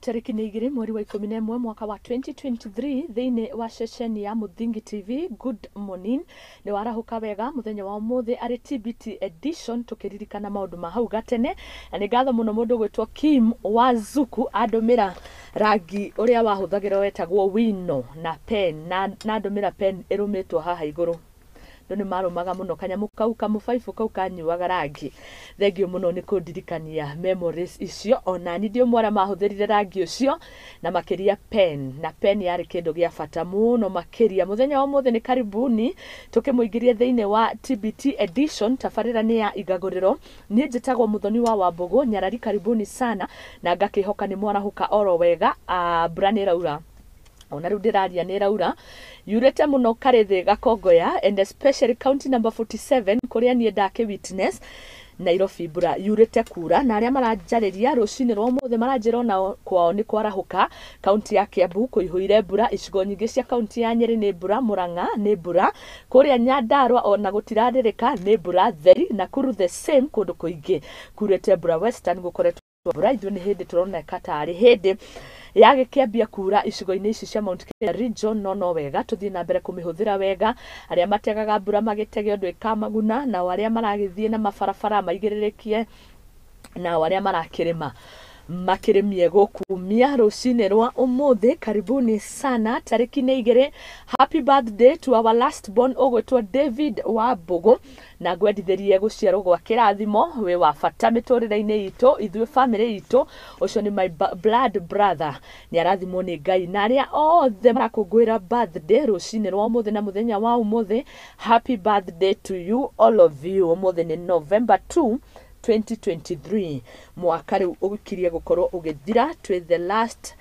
Tarĩki nĩ 2 mweri wa 11 mwaka wa 2023 thĩinĩ wa ceceni ya Mũthingi TV. Good morning, nĩ warahũka wega mũthenya wa ũmũthĩ arĩ TBT edition, tũkĩririkana maũndũ ma hau gatene. Na nĩ ngatho mũno mũndũ gwĩtwo Kim Wazuku andũmĩra rangi ũrĩa wahũthagĩrwo wetagwo wino na pen, na andũmĩra pen ĩrũmĩtwo haha igũrũ. Andũ nĩ marũmaga mũno kanyamũ kau, kamũbaibũ kau kanyuaga rangi. Thengiũ mũno nĩ kũndirikania memories icio. Ona niĩ ndĩ ũmwe arĩa mahũthĩrire rangi ũcio, na makĩria pen, na pen yarĩ kĩndũ gĩa bata mũno makĩria. Mũthenya wa ũmũthĩ nĩ karibuni tũkĩmũingĩria thĩinĩ wa TBT edition. Tabarĩra nĩ ya Igagũrĩro. Niĩ njĩtagwo Mũthoni wa Wambũgũ Nyarari. Karibuni sana, na ngakĩhoka nĩ mwarahũka oro wega. Mbura nĩ ĩraura, ona rĩu ndĩraria nĩ ĩraura, yurĩte mũno Karĩthĩ, Gakongoya, and especially county number 47 kũrĩa niĩ ndakĩ witness. Nairobi mbura yurĩte kura, na arĩa maranjarĩria rũcinĩ rwa ũmũthĩ maranjĩra onao kwao nĩ kwarahũka. Kaunti ya Kiambu kũihũire mbura, icigo nyingĩ cia kaunti ya Nyĩrĩ nĩ mbura, Murang'a nĩ mbura, kũrĩa Nyandarua ona gũtirarĩrĩka nĩ mbura theri, Nakuru the same, kũndũ kũingĩ kurĩte mbura. Western gũkoretwo mbura. Ithuĩ nĩ hĩndĩ tũroneka tarĩ hĩndĩ yagĩkĩambia kura icigo-inĩ ici cia Mount Kenya region. No wega tũthiĩ na mbere kũmĩhũthĩra wega. Arĩa mategaga mbura magĩtege ũndũ ĩkamaguna, nao arĩa maragĩthiĩ na mabarabara maigĩrĩrĩkie, nao arĩa marakĩrĩma makĩrĩmie gũkumia rũcinĩ rwa ũmũthĩ. Karibuni sana. Tarĩki nĩ 2. Happy birthday to our last born ũgwĩtwo David Wambũgũ, na ngwendithĩrie gũciarwo gwa kĩrathimo. Wĩ wa bata mĩtũrĩre-inĩ itũ ithuĩ family itũ. Ũcio nĩ my blood brother, nĩ arathimwo nĩ Ngai. Na arĩa othe marakũngũĩra birthday rũcinĩ rwa ũmũthĩ na mũthenya wa ũmũthĩ, happy birthday to you, all of you. Ũmũthĩ nĩ November 2 2023, mwaka rĩu ũkirie gũkorwo ũgĩthira. Twĩ the last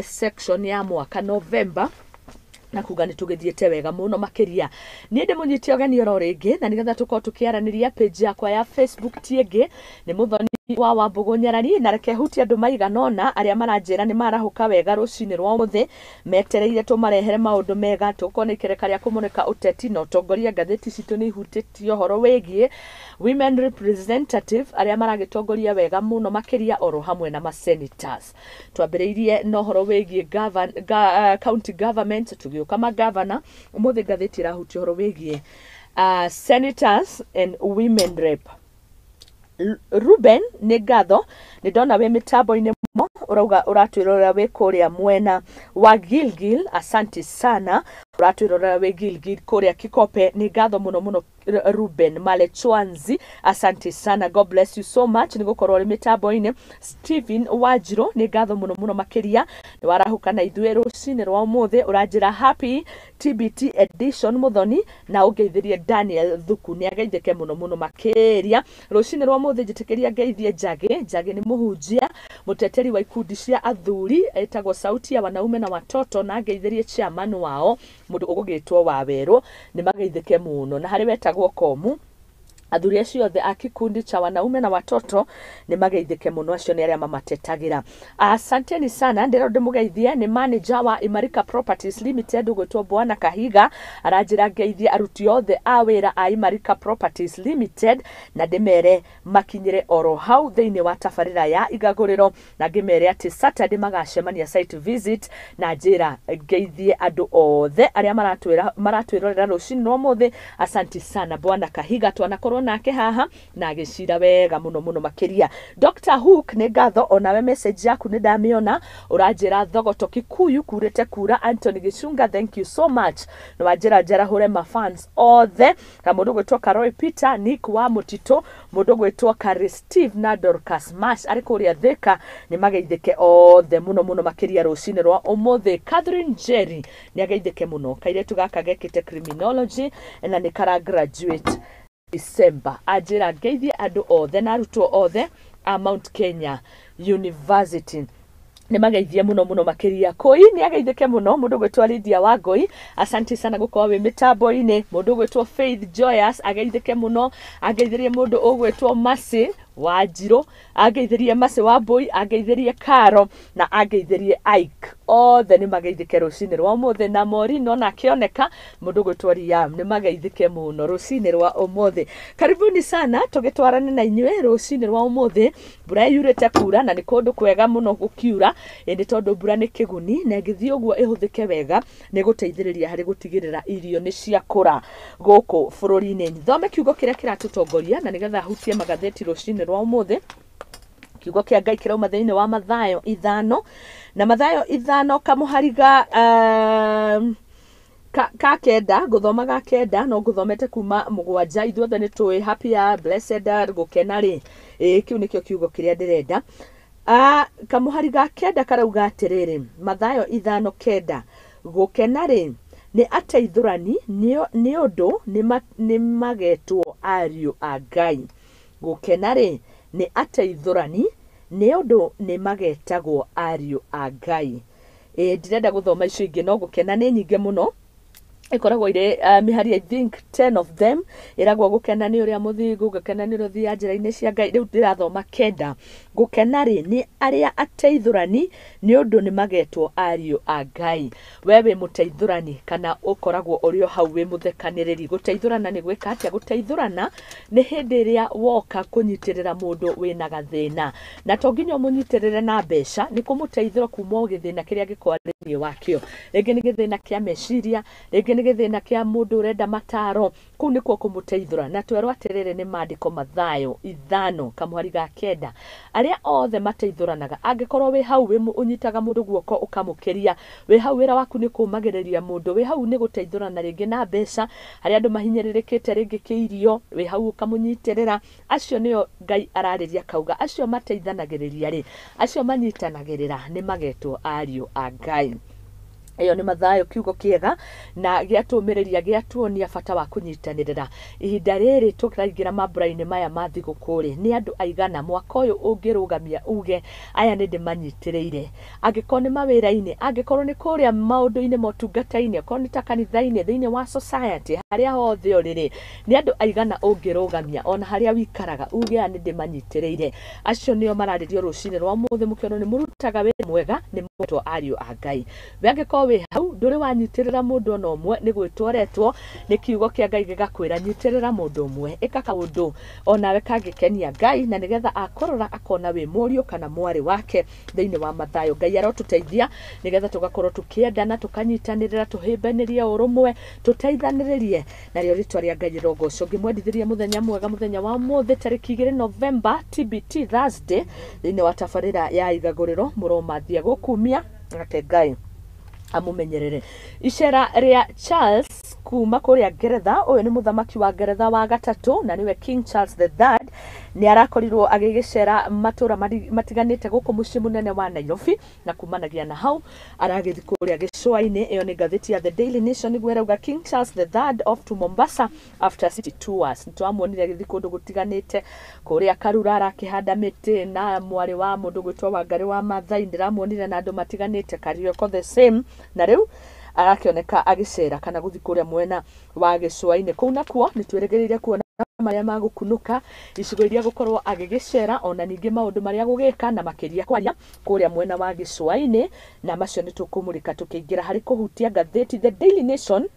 section ya mwaka November, na kuga nĩ tũgĩthiĩte wega mũno makĩria. Niĩ ndĩmũnyite ũgeni oro rĩngĩ, na nĩgetha tũkorwo tũkĩaranĩria, page yakwa ya Facebook ti ĩngĩ nĩ Mũthoni wa Wambũgũ Nyarari. Na reke hutie andũ maigana ũna arĩa maranjĩra nĩ marahũka wega rũcinĩ rwa ũmũthĩ, metereire tũmarehere maũndũ mega. Tũkorwo na ikereka rĩa kũmũrĩka ũteti na ũtongoria. Ngathĩti citũ nĩ ihutĩtie ũhoro wĩgiĩ women representative arĩa maragĩtongoria wega mũno makĩria, oro hamwe na ma senators. Twambĩrĩirie na ũhoro wĩgiĩ county government, tũgĩũka magavana. Ũmũthĩ ngathĩti ĩrahutia ũhoro wĩgiĩ senators and women rep. Ruben, nĩ ngatho, nĩ ndona wĩ mĩtambo-inĩ mũno, ũrauga ũratwĩrorera wĩ kũrĩa mwena wa Gilgil. Asante sana, ũratwĩrorera wĩ Gilgil kũrĩa Kikope. Nĩ ngatho mũno mũno. Ruben Malechwanzi, asante sana, God bless you so much nĩ gũkorwo ũrĩ mĩtambo-inĩ. Stephen Wanjirũ, nĩ ngatho mũno mũno makĩria, nĩ warahũka na ithuĩ rũcinĩ rwa ũmũthĩ. Ũranjĩra happy TBT edition Mũthoni, na ũngeithĩrie Daniel Thuku, nĩ ageithĩke mũno mũno makĩria rũcinĩ rwa ũmũthĩ. Njĩtĩkĩria ngeithie Njagĩ. Njagĩ nĩ mũhunjia mũteteri wa ikundi cia athuri etagwo Sauti ya Wanaume na Watoto, na ngeithĩrie chairman wao mũndũ ũgũgĩtwo Wawerũ, nĩ mageithĩke mũno. Na harĩ wetagwo Komu, athuri acio othe a kikundi cha wanaume na watoto nĩ mageithĩke mũno, acio nĩ arĩa mamatetagĩra. Asanteni sana. Ndĩrenda ndĩmũgeithie nĩ manager wa Imarika Properties Limited ũgwĩtwo Bwana Kahiga, aranjĩra ngeithie aruti othe a wĩra a Imarika Properties Limited, na ndĩmere makinyĩre oro hau thĩinĩ wa tabarĩra ya Igagũrĩro, na ngĩmere atĩ Saturday magacemania site visit. Na njĩra ngeithie andũ othe arĩa maratwĩrorera rũcinĩ rwa ũmũthĩ. Asante sana Bwana Kahiga, twanakorwo nake haha na agĩcira wega mũno mũno makĩria. Dr Hook, nĩ ngatho onawe, message yaku nĩ ndamĩona. Ũranjĩra Thogoto Kikuyu kurĩte kura. Anthony Gĩcunga, thank you so much. Nĩ wanjĩra njarahũre mafans othe, na mũndũ gwĩtwo Karoi Peter, Nick wa Mũtitũ, mũndũ gwĩtwo Kari Steve na Dorcas Mash arĩ kũrĩa Thĩka, nĩ mageithĩke othe mũno mũno makĩria rũcinĩ rwa ũmũthĩ. Catherine Jerry nĩ ageithĩke mũno, kairĩtu gaka gekĩte criminology na nĩ kara graduate December. Anjĩra ngeithie andũ othe na arutwo othe a Mount Kenya University, nĩ mageithie mũno mũno makĩria. Kũi nĩ ageithĩke mũno, mũndũ gwĩtwo Lydia Wangũi, asante sana gũkorwo wĩ mĩtambo-inĩ. Mũndũ gwĩtwo Faith Joyous ageithĩke mũno, angeithĩrie mũndũ ũgwĩtwo Mercy Wanjirũ, angeithĩrie Mercy Wambui, angeithĩrie Caro, na angeithĩrie Ike. Othe nĩ mageithĩke rũcinĩ rwa ũmũthĩ, na Maureen ona akĩoneka mũndũ gwĩtwo Liam, nĩ mageithĩke mũno rũcinĩ rwa ũmũthĩ. Karibuni sana, tũgĩtwarane na inyuĩ rũcinĩ rwa ũmũthĩ. Mbura yurĩte kura na nĩ kũndũ kwega mũno gũkiura, ĩndĩ tondũ mbura nĩ kĩguni na ĩngĩthiĩ ũguo ĩhũthĩke wega nĩ gũteithĩrĩria harĩ gũtigĩrĩra irio nĩ ciakũra gũkũ bũrũri-inĩ. Thome kiugo kĩrĩa kĩratũtongoria na nĩgetha hutie magathĩti rũcinĩ rwa ũmũthĩ. Kiugo kĩa Ngai kĩrauma thĩinĩ wa Mathayo 5, na Mathayo 5 kamũhari ga ka 9, ngũthoma ga 9, no ngũthomete kuma 7. Ithuothe nĩ tũĩ happy ya blessed are, gũkena rĩ, kĩu nĩkĩo kiugo kĩrĩa ndĩrenda. Kamũhari ga 9 karauga atĩrĩrĩ, Mathayo 5:9, gũkena rĩ nĩ ateithũrani nĩ ũndũ nĩ magetwo ariũ a Ngai. Gũkena rĩ nĩ ateithũrani nĩ ũndũ nĩ magetagwo ariũ a Ngai. Ndirenda gũthoma icio ingĩ, no gũkena nĩ nyingĩ mũno, ĩkoragwo irĩ mĩhari I think 10 of them. Ĩragwo gũkena nĩ ũrĩa mũthingu, gũkena nĩ ũrĩa ũthiaga njĩra-inĩ cia Ngai. Rĩu ndĩrathoma 9, gũkena rĩ nĩ arĩa ateithũrani nĩ ũndũ nĩ magetwo ariũ a Ngai. We wĩ mũteithũrani kana ũkoragwo ũrĩ o hau wĩ mũthekanĩrĩri? Gũteithũrana nĩ gwĩka atĩa? Gũteithũrana nĩ hĩndĩ ĩrĩa woka kũnyitĩrĩra mũndũ wĩna gathĩna, na to nginya ũmũnyitĩrĩre na mbeca, nĩ kũmũteithũra kuma o gĩthĩna kĩrĩa angĩkorwo arĩ thĩinĩ wakĩo. Rĩngĩ nĩ gĩthĩna kĩa meciria, rĩngĩ nĩ gĩthĩna kĩa mũndũ ũrenda mataro, kũu nĩkuo kũmũteithũra. Na twerwo atĩrĩrĩ nĩ maandĩko Mathayo 5 kamũhari ga 9, arĩa othe mateithũranaga, angĩkorwo wĩ hau wĩ ũnyitaga mũndũ guoko ũkamũkĩria, wĩ hau wĩra waku nĩ kũũmagĩrĩria mũndũ, wĩ hau nĩ gũteithũrana rĩngĩ na mbeca, harĩa andũ mahinyĩrĩrĩkĩte rĩngĩ kĩirio, wĩ hau ũkamũnyitĩrĩra, acio nĩo Ngai ararĩria akauga acio mateithanagĩrĩria rĩ, acio manyitanagĩrĩra nĩ magetwo ariũ a Ngai. Ĩyo nĩ Mathayo, kiugo kĩega na gĩatũmĩrĩria, gĩatuonia bata wa kũnyitanĩrĩra. Ihinda rĩrĩ tũraingĩra mambura-inĩ maya ma thigũkũ rĩ, nĩ andũ aigana mwaka ũyũ ũngĩrũgamia uge aya nĩ ndĩmanyitĩrĩire? Angĩkorwo nĩ mawĩra-inĩ, angĩkorwo nĩ kũrĩa maũndũ-inĩ motungata-inĩ, akorwo nĩ ta kanitha-inĩ, thĩinĩ wa society, harĩa hothe ũrĩ rĩ, nĩ andũ aigana ũngĩrũgamia ona harĩa wikaraga uge aya nĩ ndĩmanyitĩrĩire? Acio nĩo mararĩrio rũcinĩ rwa ũmũthĩ, mũkĩonwo nĩ mũrutaga wĩra mwega, nĩ mũtwo ariũ a Ngai. We angĩkorwo wĩ hau ndũrĩ wanyitĩrĩra mũndũ ona ũmwe, nĩ gwĩtwo ũretwo nĩ kiugo kĩa Ngai gĩgakwĩra nyitĩrĩra mũndũ ũmwe, ĩka kaũndũ onawe kangĩkenia Ngai, na nĩgetha akũrora akona wĩ mũriũ kana mwarĩ wake. Thĩinĩ wa Mathayo, Ngai arotũteithia nĩgetha tũgakorwo tũkĩendana, tũkanyitanĩrĩra, tũhĩmbanĩrie ũrũmwe, tũteithanĩrĩrie, narĩo rĩtwa rĩa Ngai rĩrogocwo. Ngĩmwendithĩria mũthenya mwega, mũthenya wa ũmũthĩ tarĩki 2 November, TBT Thursday, thĩinĩ wa tabarĩra ya Igagũrĩro. Mũromathia gũkumia nake Ngai amũmenyerere. Icera rĩa Charles kuma kũrĩa Ngeretha, ũyũ nĩ mũthamaki wa Ngeretha wa gatatũ na nĩwe King Charles the Third, nĩ arakorirwo agĩgĩcera matũra matiganĩte gũkũ mũciĩ mũnene wa Nairobi, na kumanagia na hau aragĩthiĩ kũrĩa gĩcũa-inĩ. Ĩyo nĩ ngathĩti ya The Daily Nation nĩguo ĩrauga King Charles the Third off to Mombasa after city tours. Nĩtwamuonire agĩthiĩ kũndũ gũtiganĩte, kũrĩa Karura arakĩhanda mĩtĩ na mwarĩ wa mũndũ gwĩtwo Wangari wa Maathai, ndĩramuonire na andũ matiganĩte, Karioko the same, na rĩu arakĩoneka agĩcera kana gũthiĩ kũrĩa mwena wa gĩcũa-inĩ. Kũu nakuo nĩ twĩrĩgĩrĩire kuona marĩa magũkunũka icigo iria gũkorwo agĩgĩcera, ona ningĩ maũndũ marĩa gũgĩka na makĩria kwaria kũrĩa mwena wa gĩcũa-inĩ, na macio nĩ tũkũmũrĩka tũkĩingĩra harĩ kũhutia ngathĩti The Daily Nation.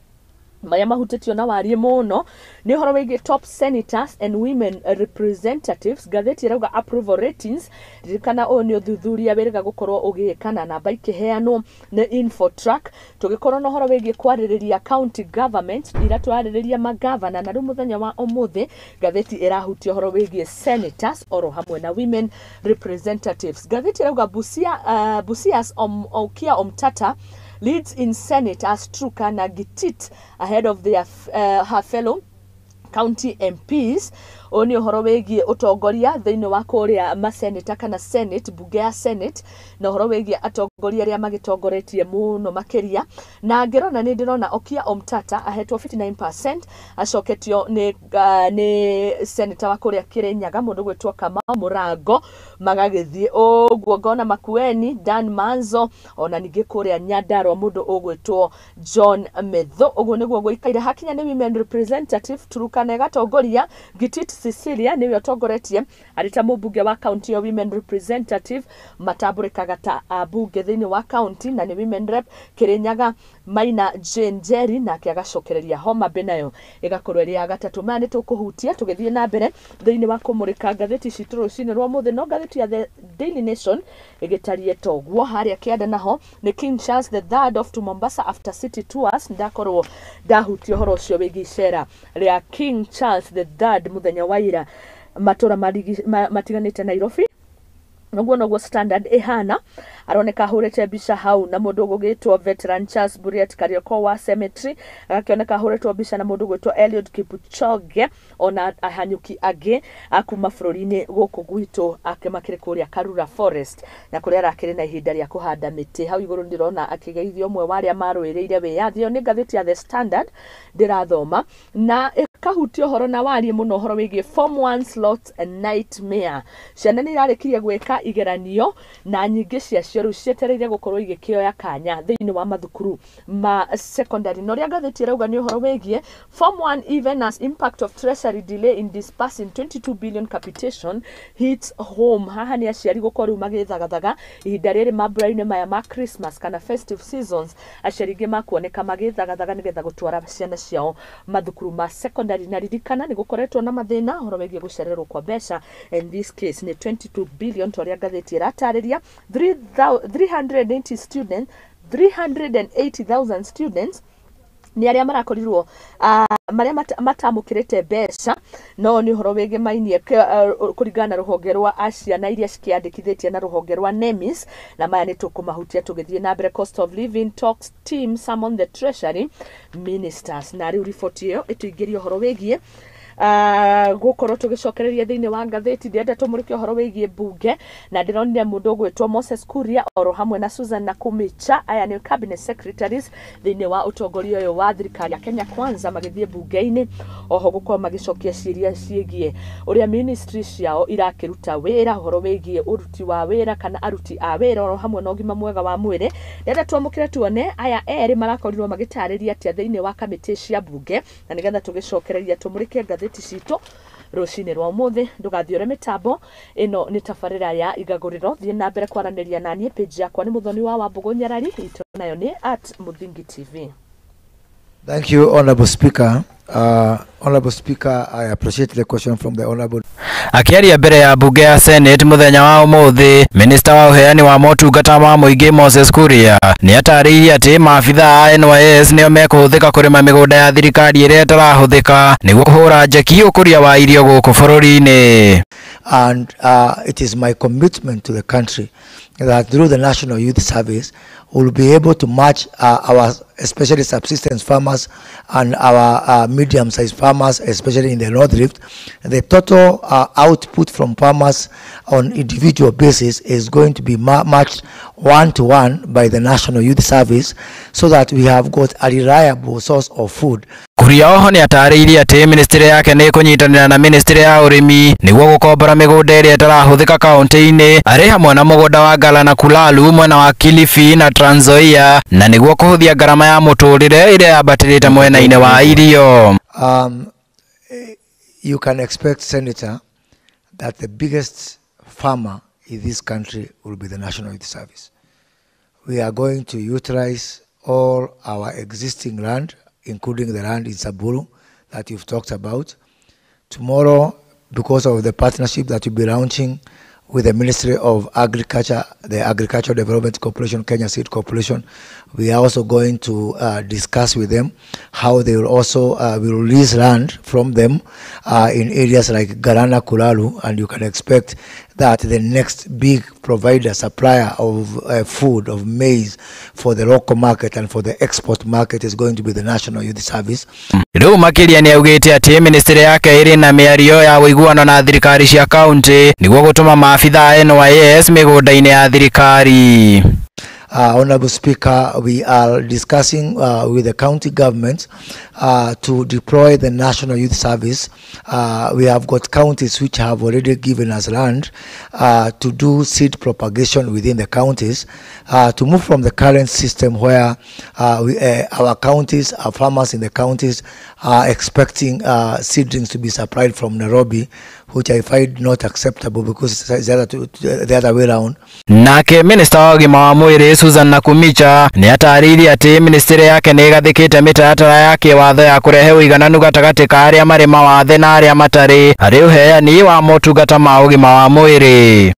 Marĩa mahutĩtio na wariĩ mũno nĩ ũhoro wĩgiĩ top senators and women representatives. Ngathĩti ĩrauga approval ratings, ririkana ũyũ nĩ ũthuthuria wĩrĩga gũkorwo ũgĩka na namba ikĩheanwo nĩ Infotrack. Tũgĩkorwo na ũhoro wĩgiĩ kwarĩrĩria county government ira tũrarĩrĩria magavana, na rĩu mũthenya wa ũmũthĩ ngathĩti ĩrahutia ũhoro wĩgiĩ senators oro hamwe na women representatives. Ngathĩti ĩrauga Busia's Okiya Omtata leads in Senate as Turkana Gitit ahead of her fellow county MPs. Ũyũ nĩ ũhoro wĩgiĩ ũtongoria thĩinĩ wa kũrĩa maseneta kana Senate, bunge ya Senate, na ũhoro wĩgiĩ atongoria arĩa magĩtongoretie mũno makĩria. Na ngĩrona nĩ ndĩrona Okiya Omtata ahetwo 59%, acoketio nĩ senator wa kũrĩa Kirinyaga mũndũ gwĩtwo Kamau Mũrango, magagĩthiĩ ũguo. Ngona Makueni Dan Manzo, ona ningĩ kũrĩa Nyandarua mũndũ ũgwĩtwo John Methu. Ũguo nĩguo gũikaire. Hakinya nĩ women representative, Turkana ĩgatongoria, Gitit Cecilia nĩwe ũtongoretie arĩ ta mũmbunge wa county ya women representative, matambũrĩkaga ta ambunge thĩinĩ wa county na nĩ women rep. Kirinyaga Maina Jane Njeri nake agacokereria Homa Bay nayo ĩgakorwo ĩrĩ ya gatatũ. Maya nĩ tũkũhutia tũgĩthiĩ na mbere thĩinĩ wa kũmũrĩka ngathĩti citũ rũcinĩ rwa ũmũthĩ, no ngathĩti ya The Daily Nation ĩgĩtariĩ ta ũguo. Harĩa kĩanda naho nĩ King Charles the Third off to Mombasa after city tours. Ndakorwo ndahutia ũhoro ũcio wĩgiĩ icera rĩa King Charles the Third mũthenya wa ira matũra matiganĩte Nairobi. Noguo noguo Standard ĩhana, aroneka ahũrĩte mbica hau na mũndũ ũgũgĩtwo veteran Charles Buriet Karioko wa Cemetery, agakĩoneka ahũrĩtwo mbica na mũndũ ũgwĩtwo Eliud Kipchoge ona ahanyũki angĩ a kuma bũrũri-inĩ gũkũ gwitũ ake makĩrĩ kũrĩa Karura Forest na kũrĩa arakĩrĩ na ihinda rĩa kũhanda mĩtĩ. Hau igũrũ ndĩrona akĩgeithio ũmwe wa arĩa marũĩrĩire wĩyathi. Ĩyo nĩ ngathĩti ya The Standard ndĩrathoma na ĩkahutia ũhoro na warie mũno ũhoro wĩgiĩ Form 1 slots nightmare. Ciana nĩ irarĩkirie gwĩka igeranio na nyingĩ ciacio rĩu cietereire gũkorwo igĩkĩoya kanya thĩinĩ wa mathukuru ma secondary. Na ũrĩa ngathĩti ĩrauga nĩ ũhoro wĩgiĩ Form 1 even as impact of treasury delay in disbursing 22 billion capitation hits home. Haha nĩ aciari gũkorwo rĩu magĩthagathaga ihinda rĩrĩ mambura-inĩ maya ma Christmas kana festive seasons, aciari aingĩ makuoneka magĩthagathaga nĩgetha gũtwara ciana ciao mathukuru ma secondary. Na ririkana nĩ gũkoretwo na mathĩna ũhoro wĩgiĩ gũcererwo kwa mbeca, in this case nĩ 22 billion ta ũrĩa ngathĩti ĩratarĩria. 380 students, 380,000 students nĩ arĩa marakorirwo marĩa matamũkĩrĩte mbeca, no nĩ ũhoro wĩgĩmainie kũringana na rũhonge rwa ciana iria cikĩandĩkithĩtie na rũhonge rwa NEMIS, na maya nĩ tũkũmahutia tũgĩthiĩ na mbere. Cost of living talks team summon the treasury ministers, na rĩu riboti ĩyo ĩtũingĩrie ũhoro wĩgiĩ gũkorwo tũgĩcokereria thĩinĩ wa ngathĩti. Ndĩrenda tũmũrĩke ũhoro wĩgiĩ mbunge na ndĩronire mũndũ ũgwĩtwo Moses Kuria oro hamwe na Susan Nakhumicha, aya nĩ cabinet secretaries thĩinĩ wa ũtongoria ũyũ wa thirikari ya Kenya Kwanza, magĩthiĩ mbunge-inĩ oho gũkorwo magĩcokia ciũria ciĩgiĩ ũrĩa ministry ciao irakĩruta wĩra, ũhoro wĩgiĩ ũruti wa wĩra kana aruti a wĩra oro hamwe na ũgima mwega wa mwĩrĩ. Ndĩrenda twamũkĩre tuone aya erĩ marakorirwo magĩtarĩria atĩa thĩinĩ wa kamĩtĩ cia mbunge, na nĩgetha tũgĩcokereria tũmũrĩke ngathĩti citũ rũcinĩ rwa ũmũthĩ. Ndũgathiũre mĩtambo ĩno, nĩ tabarĩra ya igagũrĩro. Thiĩ na mbere kwaranĩria naniĩ, page yakwa nĩ Mũthoni wa Wambũgũ Nyarari, itũ nayo nĩ @MũthingiTV. Thank you, Honorable Speaker. Honorable Speaker, I appreciate the question from the Honorable. Akiaria mbere ya mbunge ya Senate muthenya wa umuthi, minista wa uheani wa motungata ma mũingĩ Moses Kuria nĩ atarĩirie atĩ maabitha a NYS nĩo mekũhũthĩka kũrĩma mĩgũnda ya thirikari ĩrĩa ĩtarahũthĩka nĩguo kũhũra njeki ũkũria wa irio gũkũ bũrũri-inĩ. And it is my commitment to the country that through the National Youth Service, we'll be able to match our especially subsistence farmers and our medium-sized farmers, especially in the North Rift. The total output from farmers on individual basis is going to be matched one-to-one by the National Youth Service so that we have got a reliable source of food. Kuria oho nĩ atarĩirie atĩ ministry yake nĩ ĩkũnyitanĩra na ministry ya ũrĩmi nĩguo gũkombora mĩgũnda ĩrĩa ĩtarahũthĩka kaunti-inĩ arĩ hamwe na mũgũnda wa Ngala na Kulalu mwena wa Kilifi na Trans Nzoia, na nĩguo kũhũthia ngarama ya mũtũrĩre ĩrĩa yambatĩrĩte mwena-inĩ wa irio. You can expect, Senator, that the biggest farmer in this country will be the National Youth Service. We are going to utilize all our existing land, including the land in Samburu that you've talked about. Tomorrow, because of the partnership that we'll be launching with the Ministry of Agriculture, the Agricultural Development Corporation, Kenya Seed Corporation, we are also going to discuss with them how they will also will release land from them in areas like Galana Kulalu, and you can expect that the next big provider, supplier of food, of maize for the local market and for the export market is going to be the National Youth Service. Rĩu makĩria nĩ augĩte atĩ ministry yake ĩrĩ na mĩario ya ũiguano na thirikari cia kaunti nĩguo gũtũma maabitha a NYS mĩgũnda-inĩ ya thirikari. Honorable Speaker, we are discussing with the county government to deploy the National Youth Service. We have got counties which have already given us land to do seed propagation within the counties, to move from the current system where our counties, our farmers in the counties are expecting seedlings to be supplied from Nairobi, which I find not acceptable because it's the other way around. Nake Minista wa ũgima wa mwĩrĩ Susan Nakhumicha nĩ atarĩirie atĩ ministry yake nĩ ĩgathĩkĩte mĩtaratara ya kĩwatho ya kũrehe ũigananu gatagatĩ ka arĩa marĩ mawathe na arĩa matarĩ harĩ ũheani wa motungata ma ũgima wa mwĩrĩ.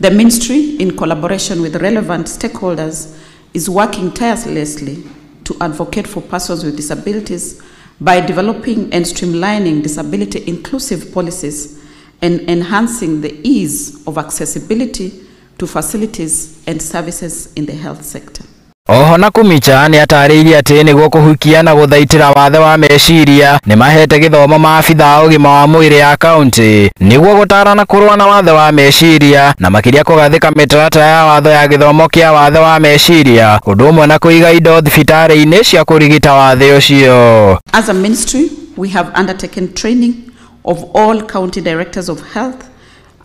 The ministry, in collaboration with relevant stakeholders, is working tirelessly to advocate for persons with disabilities by developing and streamlining disability inclusive policies and enhancing the ease of accessibility to facilities and services in the health sector. Oho Nakhumicha nĩ atarĩirie atĩ nĩguo kũhukia na gũthaitĩra wathe wa meciria nĩ mahete gĩthomo maabitha a ũgima wa mwĩrĩ ya kaunti nĩguo gũtara na kũrũa na wathe wa meciria na makĩria kũgathĩka mĩtaratara ya watho ya gĩthomo kĩa wathe wa meciria ũndũ ũmwe na kũiga indo thibitarĩ-inĩ cia kũrigita wathe ũcio. As a ministry, we have undertaken training of all county directors of health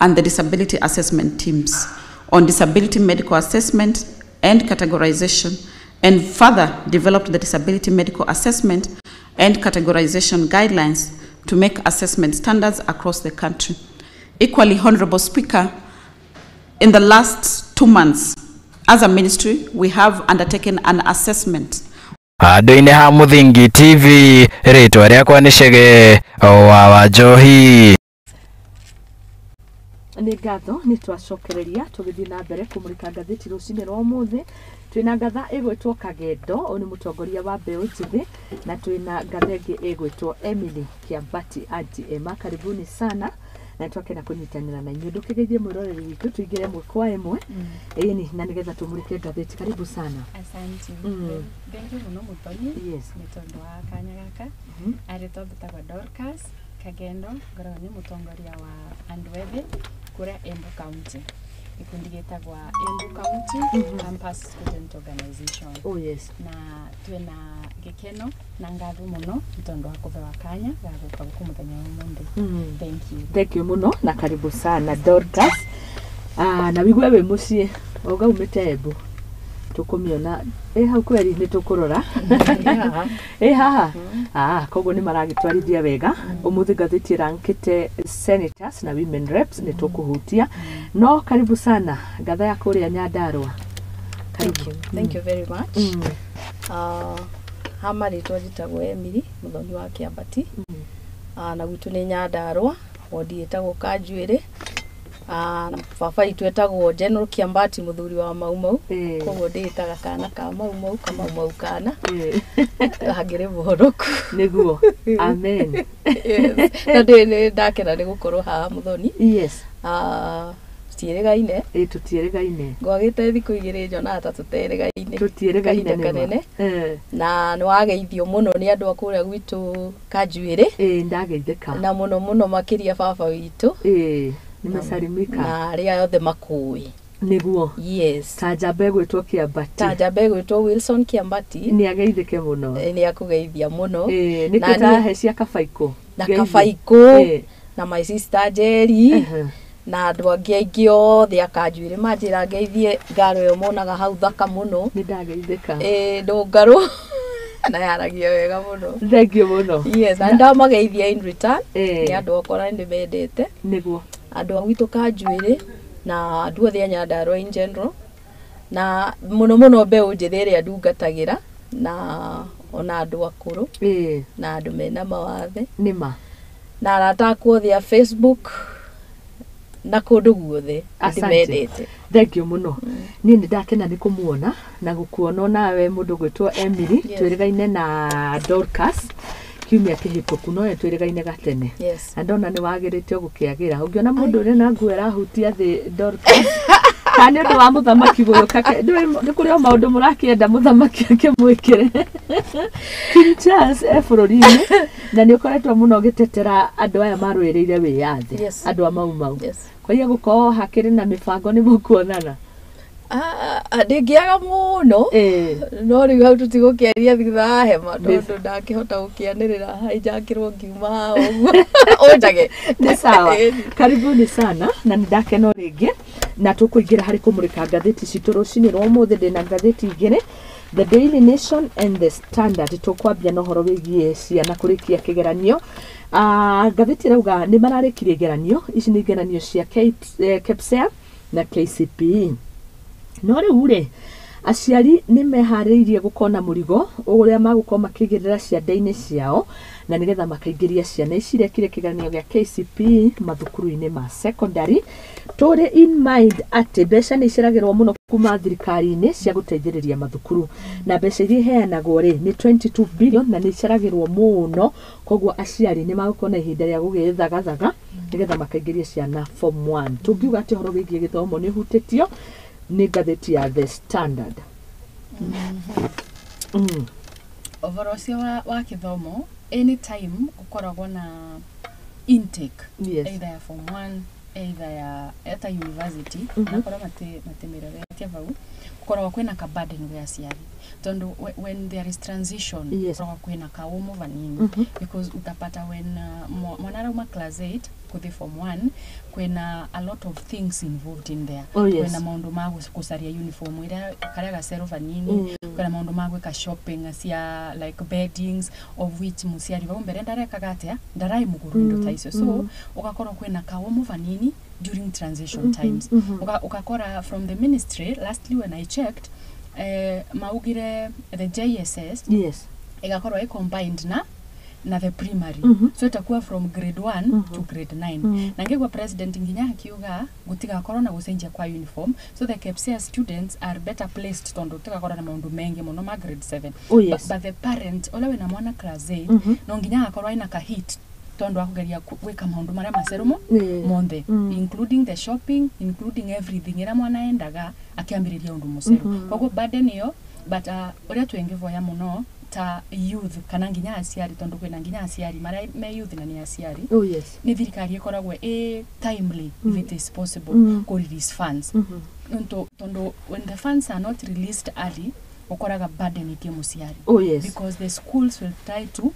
and the disability assessment teams on disability medical assessment and categorization, and further developed the disability medical assessment and categorization guidelines to make assessment standards across the country. Equally, Honorable Speaker, in the last 2 months, as a ministry, we have undertaken an assessment. Handũ-inĩ ha Mũthingi TV, rĩtwa rĩakwa nĩ Chege wa Wanjohi. Nĩ ngatho nĩ twacokereria tũgĩthiĩ na mbere kũmũrĩka ngathĩti rũcinĩ rwa ũmũthĩ. Twĩna ngatha ĩgwĩtwo Kagendo, ũyũ nĩ mũtongoria wa mbeũ njĩthĩ, na twĩna ngatha ĩngĩ ĩgwĩtwo Emily Kiambati Auntie Emma. Karibuni sana na twakena kũnyitanĩra na inyuĩ. Ndũkĩgeithie mwĩroreri witũ tũingĩre ĩmwe kwa ĩmwe, ĩni na nĩgetha tũmũrĩke ngathĩti. Karibu sana. Asante. Thank you mũno Mũthoni. Yes. Nĩ tondũ wa kanya gaka. Arĩtwa mbĩtagwo Dorcas Kagendo, ngoragwo nĩ mũtongoria wa andũ ethĩ kũrĩa Embu County. Gĩkundi gĩtagwa Embu County Campus Student Organization. Oh yes. Na twĩna gĩkeno na ngatho mũno nĩ tondũ wa kũhewa kanya ga gũka gũkũ mũthenya wa ũmũthĩ. Thank you. Thank you mũno na karibu sana Dorcas. Na wigue wĩ mũciĩ wauga umĩte Embu, tũkũmĩona ĩ hau kweri nĩ tũkũrora ĩ haha. Koguo nĩ maragĩtwarithia wega. Ũmũthĩ ngathĩti ĩrankĩte senators na women reps nĩ tũkũhutia. No karibu sana ngatha ya kũrĩa Nyandarua. Thank you. Thank you very much. Hama rĩtwa njĩtagwo Emily Mũthoni wa Kĩambati. Na gwitũ nĩ Nyandarua, wodi ĩtagwo Kanjuĩrĩ. Na baba itũ etagwo General Kiambati, mũthuri wa Mau Mau. Koguo ndĩĩtaga kana ka Mau Mau, ka Mau Mau kana hangĩrĩ mũhonoku. Nĩguo. Amen. Yes. Na ndĩ ndakena nĩ gũkorwo haha Mũthoni. Yes. Tũtiĩrĩgaine. Ĩ tũtiĩrĩgaine. Ngwagĩte thikũ igĩrĩ njonaga ta tũterĩgaine. Tũtiĩrĩgaine kanene. Na nĩ wageithio mũno nĩ andũ a kũrĩa gwitũ Kanjuĩrĩ. Ĩ ndageithĩka. Na mũno mũno makĩria baba witũ. Ĩ nimesalimika. Na arĩa othe makũĩ. Nĩguo. Yes. Ta njamba ĩgwĩtwo Kĩambati. Ta njamba ĩgwĩtwo Wilson Kĩambati. Nĩ ageithĩke mũno. Nĩ akũgeithia mũno. Ĩ nĩkĩo tahe cia Kabaikũ. Na Kabaikũ. Na my sister Jerry. Na andũ angĩ aingĩ othe a Kanjuĩrĩ manjĩra ngeithie ngaro ĩyo monaga hau thaka mũno. Nĩ ndageithĩka. Ĩ ndũngarũ. Na yaragia wega mũno. Thank you mũno. Yes, na ndamageithia in return. Nĩ andũ akwa na nĩmendete. Nĩguo. Andũ a gwitũ Kanjuĩrĩ na andũ othe a Nyandarua in general, na mũno mũno mbeũ njĩthĩ ĩrĩa ndungatagĩra, na ona andũ akũrũ na andũ mena mawathe. Nĩma. Na arata akwa othe a Facebook na kũndũ guothe ndĩmendete. Thank you mũno. Niĩ nĩ ndakena nĩ kũmuona na gũkuona nawe mũndũ gwĩtwo Emily. Twĩrĩgaine na Dorcas kiumia kĩhĩtũku, no twĩrĩgaine gatene. Na ndona nĩ wagĩrĩte gũkĩagĩra. Ũngĩona mũndũ ũrĩ na nguo ĩrahutia thĩ Dorcas, kana nĩ ũndũ wa mũthamaki gũgĩũka, nĩ kũrĩ o maũndũ mũrakĩenda mũthamaki akĩmwĩkĩre. King Charles e bũrũri-inĩ, na nĩ ũkoretwo mũno ũgĩtetera andũ aya marũĩrĩire wĩyathi, andũ a Mau Mau. Kwa hiyo gũkorwo hakĩrĩ na mĩbango nĩ mũkuonana. Ndĩngĩaga mũno, no rĩu hau tũtigũkĩaria thutha wa hema, tondũ ndakĩhota gũkĩanĩrĩra haijakĩrwo ngiuma haha ũguo ũnjage. Nĩ sawa, karibuni sana na nĩ ndakena rĩngĩ na tũkũingĩra harĩ kũmũrĩka ngathĩti citũ rũcinĩ rwa ũmũthĩ. Ndĩna ngathĩti igĩrĩ, The Daily Nation and The Standard. Tũkwambia na ũhoro wĩgiĩ ciana kũrĩkia kĩgeranio. Ngathĩti ĩrauga nĩ mararĩkirie igeranio ici, nĩ igeranio cia KPSEA na KCPE, no rĩu rĩ, aciari nĩ meharĩirie gũkorwo na mũrigo ũrĩa magũkorwo makĩigĩrĩra ciande-inĩ ciao na nĩgetha makaingĩria ciana ici irekire kĩgeranio gĩa KCPE mathukuru-inĩ ma secondary. Tũrĩ in mind atĩ mbeca nĩ iceragĩrwo mũno kuma thirikari-inĩ cia gũteithĩrĩria mathukuru, na mbeca iria iheanagwo rĩ nĩ 22 billion na nĩ iceragĩrwo mũno, koguo aciari nĩ magũkorwo na ihinda rĩa gũgĩthagathaga nĩgetha makaingĩria ciana form 1. Tũngiuga atĩ ũhoro wĩgiĩ gĩthomo nĩ ũhutĩtio nĩ ngathĩti ya The Standard. Ũhoro ũcio wa gĩthomo, anytime gũkoragwo na intake, either ya form 1, either ya eta university, nakorwo matimĩroretie vau, gũkoragwo kwĩna ka burden gwĩ aciari, tondu when there is transition, gũkoragwo kwĩna kaũmũ vanini, because utapata when mwana arauma class 8 kuthi form 1, kwĩna a lot of things involved in there. Kwĩna maũndũ ma gũcaria uniform ĩrĩa karĩa gacero vanini, kwĩna maũndũ ma gwĩka shopping cia like beddings, of which mũciari vau mbere ndarekaga atĩa, ndarai mũgũrũ indo ta icio, so ũgakorwo kwĩna kaũmũ vanini during transition times. Ukakora from the ministry, lastly when I checked, maugire the JSS igakorwo ĩ combined na the primary, so itakuwa from grade 1 to grade 9. Na ngigua president nginya akiuga gutigakorwo na gucenjia kwa uniform, so the KPSEA students are better placed tondu tigakorwo na maundu mengi muno ma grade 7. But the parent ũrĩa wĩna mwana class 8, no nginya agakorwo ena kahit tondu akugeria gwĩka maundu maria macerumo monthe, including the shopping, including everything ĩrĩa mwana endaga akĩambĩrĩria ũndũ mũceru. Koguo burden ĩyo, but ũrĩa twĩngĩvoya mũno ta youth kana nginya aciari, tondu kwĩna nginya aciari marĩa me youth na nĩ aciari, nĩ thirikari ĩkoragwo ĩ timely, if it is possible, kũ release funds. Tondu when the funds are not released early, ũkoraga burden ĩkĩ mũciari, because the schools will try to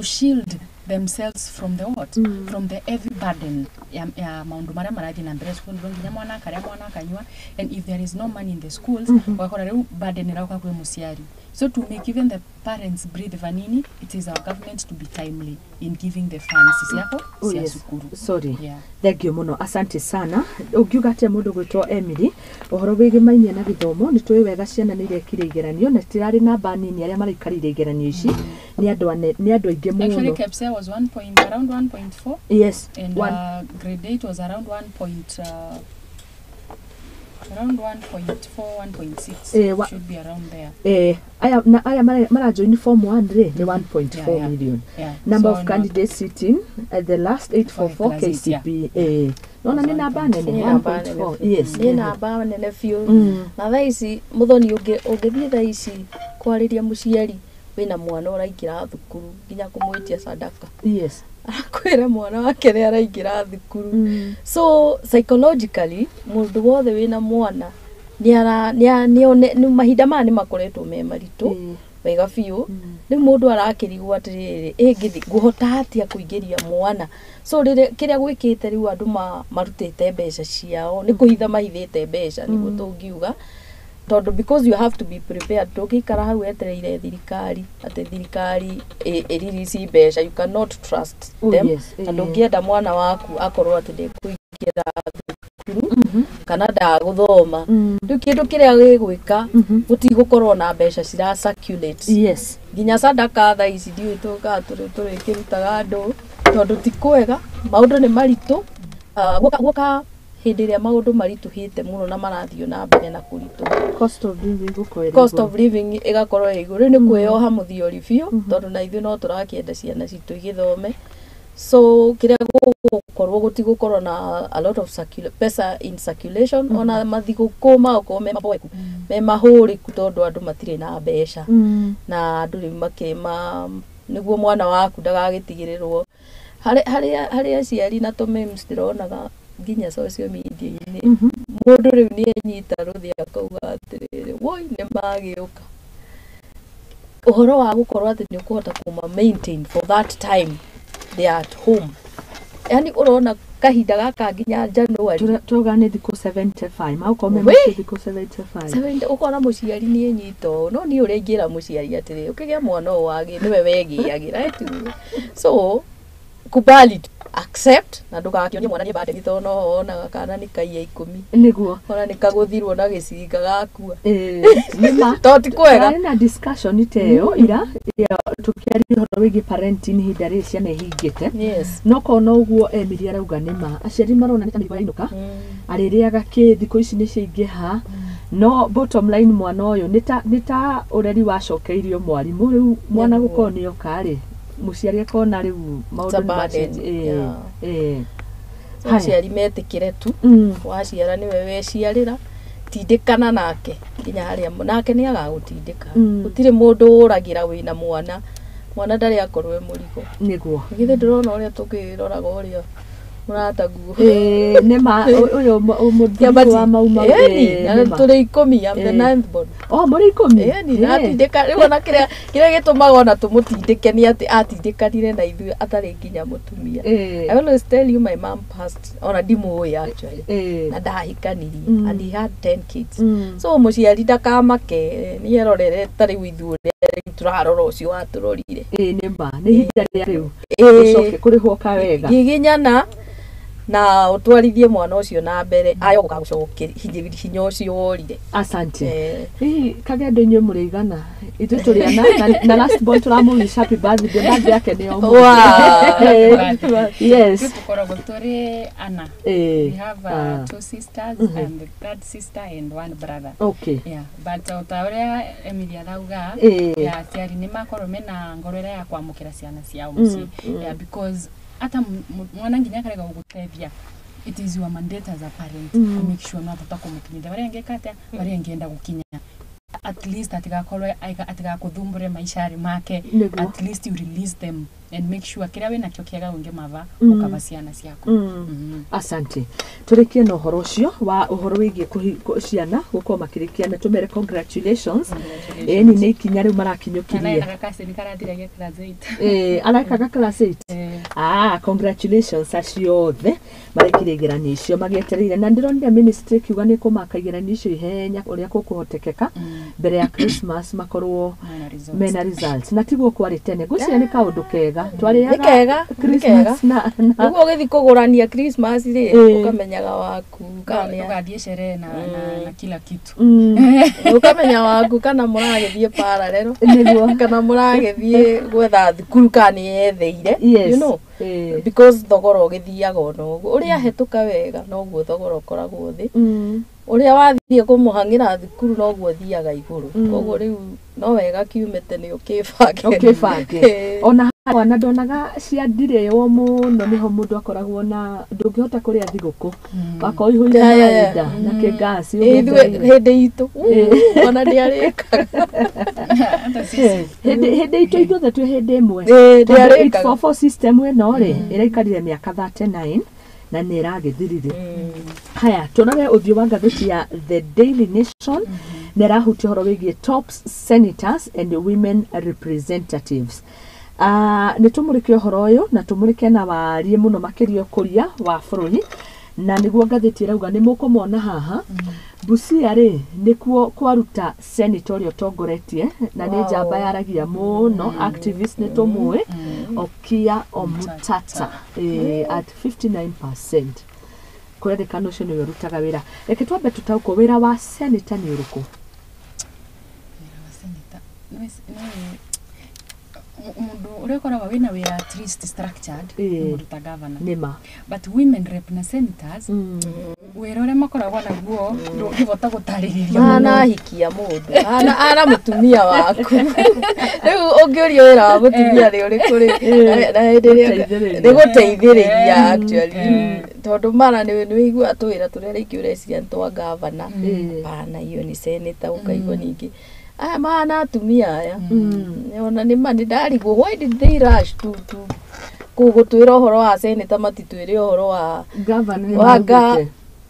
shield themselves from the what? From the heavy burden ya maundu maria marathi na mbere cukuru, nginya mwana akaria, mwana akanyua, and if there is no money in the schools, ugakora riu burden irauka kwi muciari. So to make even the parents breathe vanini, it is our government to be timely in giving the funds ciako cia cukuru. Sorry. Yeah. Thank you muno, asante sana. Ũngiuga atĩa mũndũ gwĩtwo Emily ũhoro wĩgĩmainie na gĩthomo? Nĩ tũĩ wega ciana nĩ irekire igeranio na citirarĩ namba nini, arĩa maraikarire igeranio ici nĩ andũ nĩ andũ aingĩ Actually, mũno. KPSEA was 1 point, around 1.4 and one, grade 8 was around 1 point, around 1.4, 1.6. Should be around there. Aya na aya marajoin form 1 rĩ nĩ 1.4 million. Number So of not- candidates sitting at the last 844 For class eight. KCP, nona nĩ namba nene. Nĩ namba nene. 1.4, yes. Nĩ namba nene biũ. Na thaa ici, mũthoni, ũngĩthiĩ thaa ici kwarĩria mũciari wĩna mwana ũraingĩra thukuru, nginya kũmwĩtia sadaka, arakwĩra mwana wake nĩ araingĩra thukuru. So psychologically, mũndũ wothe wĩna mwana nĩ ara nĩ nĩ nĩ mahinda maya nĩ makoretwo me maritũ wega biũ. Rĩu mũndũ arakĩrigwo atĩrĩrĩ, ĩngĩthi ngũhota atĩa kũingĩria mwana? So rĩrĩa kĩrĩa gwĩkĩte rĩu, andũ marutĩte mbeca ciao, nĩ kũhitha mahithĩte mbeca, nĩguo tũngiuga, tondũ because you have to be prepared. Ndũngĩikara hau wetereire thirikari atĩ thirikari ĩ release mbeca. You cannot trust them. Na ndũngĩenda mwana waku akorwo atĩ ndekũingĩra thukuru kana ndagũthoma. Rĩu kĩndũ kĩrĩa gĩgwĩka, gũtigũkorwo na mbeca cira circulate. Nginya sadaka thaa ici ndiũĩ tũkaga tũrĩkĩrutaga andũ, tondũ ti kwega, maũndũ nĩ maritũ. Guoka hĩndĩ ĩrĩa maũndũ maritũhĩte mũno na marathiĩ na mbere na kũritũha, cost of living gũkorwo ĩrĩ cost igũrũ. Of living ĩgakorwo ĩ igũrũ. Rĩu nĩ kwĩyoha mũthiori biũ, tondũ na ithuĩ no tũrakĩenda ciana citũ igĩthome. So kĩrĩa gũgũkorwo, gũtigũkorwo na a lot of pesa in circulation. Ona mathigũkũ magũkorwo me maboeku, me mahũrĩku, tondũ andũ matirĩ na mbeca. Na andũ rĩu makĩma nĩguo mwana waku ndagagĩtigĩrĩrwo harĩ aciari na tũ memes ndĩronaga nginya social media-inĩ. Mũndũ rĩu nĩ enyita rũthĩa akauga atĩrĩrĩ, woi, nĩ magĩũka. Ũhoro wa gũkorwo atĩ nĩ ũkũhota kũma maintain for that time they are at home, yani ũrona kahinda gaka nginya January. Turauga nĩ thikũ 75 magũkorwo me We! mũciĩ thikũ 75. 70, ũkona mũciari nĩ enyita ũũ. No niĩ ũrĩa ingĩra mũciari atĩrĩ, ũkĩgĩa mwana ũyũ wagĩ nĩwe wegĩagĩra ĩtu, so kubali tu, accept, na ndũgakĩonie mwana nĩ burden, tondũ no wonaga kana nĩ kaiya 10. Nĩguo. Ona nĩ kagũthirwo na gĩcinga gakua. Nĩma. To ti kwega. Tũrarĩ na discussion ta ĩyo ira ya tũkĩaria ũhoro wĩgiĩ parenting ihinda rĩrĩ ciana ihingĩte. No kona ũguo Emily arauga nĩma aciari marona nĩ ta mĩrigo yainũka, arĩrĩaga kĩ, thikũ ici nĩ ciaingĩha. No bottom line, mwana ũyũ nĩ ta ũreri wacokeirio mwarimũ. Rĩu mwana gũkorwo nĩ oka rĩ, mũciari akona rĩu maũndũ a nĩ burden, macenjia. Yeah. Haya. Aciari metĩkĩre tu. Waciara nĩwe weciarĩra, tindĩkana nake nginya harĩa nake nĩ agagũtindĩka. Gũtirĩ mũndũ ũragĩra wĩna mwana. Mwana ndarĩ akorwo e mũrigo. Githĩ ndũrona ũrĩa tũkĩroraga ũrĩa mũrataguo? Nĩma ũyũ mũthuri wa Mau Mau. Ĩni, na Nĩma. tũrĩ 10, I'm the ninth born. Oh, mũrĩ 10? Ĩni, na atindĩka rĩu ona kĩrĩa gĩtũmaga ona tũmũtindĩke nĩ atĩ atindĩkanire na ithuĩ atarĩ nginya mũtumia. I always tell you, my mom passed ona ndimũĩ actually, na ndahikanirie, and he had 10 kids. So mũciari ndakamake, nĩ erorere ta rĩu ithuĩ ũrĩa rĩu tũrarora ũcio watũrorire. Ĩĩ, nĩma nĩ ihinda rĩa rĩu ũcoke kũrĩhwo kawega. Giginyana na ũtwarithie mwana ũcio na mbere, ayo gũgagũcokeria hinya ũcio worire. Asante. Hihi Kagendo, inyuĩ mũrĩ igana? Ithuĩ tũrĩ ana, na last born tũramũwish happy birthday, birthday yake nĩ o Happy. Yes. Tũkoragwo tũrĩ ana. We have two sisters and the third sister and one brother. Yeah, but o ta ũrĩa Emily arauga, yeah, aciari nĩ makorwo mena ngoro ĩrĩa ya kwamũkĩra ciana ciao mũciĩ, yeah, because hata mwana nginya akarega gũgũteithia, it is your mandate as a parent to make sure no abota kũmũkinyithia barĩa angĩka atĩa, barĩa angĩenda gũkinya, at least atigakorwo atigakũthumbũre maisha make. At least you release them and make sure kĩrĩa wĩnakĩo kĩega ũngĩmava ũkava ciana ciaku. Asante. Tũrĩkie na ũhoro ũcio wa ũhoro wĩgiĩ ciana gũkorwo makĩrĩkia, na tũmere congratulations. Ĩni, nĩ ikinya rĩu marakinyũkirie. Kana gakacini karathire ge class 8. Arekaga class 8. Ah, congratulations acio othe marekire igeranio icio magĩetereire, na ndĩronire ministry ĩkiuga nĩ kũmaka igeranio icio ihenya ũrĩa kũkũhotekeka mbere ya Christmas makorwo Mena results. Mena results, na tiguo kwarĩ tene. Ngwĩciria nĩ kaũndũ kega twarĩaga Nĩ kega, nĩ Christmas kega. na Nĩguo ũgĩthiĩ kũgũrania Christmas rĩ, ũkamenyaga waku kana Ũgathiĩ sherehe na kila kitu. Ũkamenya waku kana mũragĩthiĩ parallel, kana mũragĩthiĩ gwetha thukuru kana nĩ yetheire, you know, because thogora ũgĩthiaga ona ũguo ũrĩa ahetũka wega noguo thogora ũkoragwo thĩ, ũrĩa wathiĩ kũmũhang'ĩra thukuru noguo thiaga igũrũ. Koguo rĩu no wega kiume tene ũkĩbange. Ũkĩbange. Ona mwana ndonaga ciandirĩo mũno, nĩho mũndũ akoragwo na ndũngĩhota kũrĩa thigũkũ wakorwo ihũire mahinda na kĩngasi. Ĩ, ithuĩ hĩndĩ itũ ona ndĩarĩkaga. Hata sisi. Hĩndĩ itũ ithuothe twĩ hĩndĩ ĩmwe. Tondũ Ndĩarĩkaga. 844 system ĩno rĩ, ĩraikarire mĩaka 39 na nĩ ĩragĩthirire. Haya, tũrore ũthiũ wa ngathĩti ya The Daily Nation, na ĩrahutia ũhoro wĩgiĩ top senators and women representatives. Nĩ tũmũrĩke ũhoro ũyũ na tũmũrĩke na warie mũno makĩria ũkũria wa bũrũri, na nĩguo ngathĩti ĩrauga nĩ mũkũmona haha. Busia rĩ, nĩkuo kwaruta senator ũrĩa ũtongoretie, na nĩ njamba yaragia mũno, activist nĩ tũmũĩ, Okiya Omutata, at 59%. Kũrerĩkana ũcio nĩwe ũrutaga wĩra. Reke twambe tũtaũkwo wĩra wa senator nĩ ũrĩkũ. Wĩra wa senator mũndũ ũrĩa ũkoragwo wĩna wĩra at least structured nĩ mũndũ ta governor. Nĩma. But women rep na senators, wĩra ũrĩa makoragwo naguo ndũngĩhota gũtarĩrĩria Mahana mũno. ahikia mũndũ ana mũtumia waku. Rĩu ũngĩũria wĩra wa mũtumia nĩ ũrĩkũ rĩ, na hĩndĩ ĩrĩa Gũteithĩrĩria. Nĩ gũteithĩrĩria actually, tondũ mara nĩ wĩigua tũwĩra tũrĩa rĩngĩ ũreciria nĩ twa gavana, hapana, hiyo ni senator. Ũkaigua ningĩ aya mahana atumia aya ona nĩ ma nĩ ndarigwo, why did they rush to gũtwĩra ũhoro wa senator, matitwĩre ũhoro wa Gavana nĩ wa maugĩte.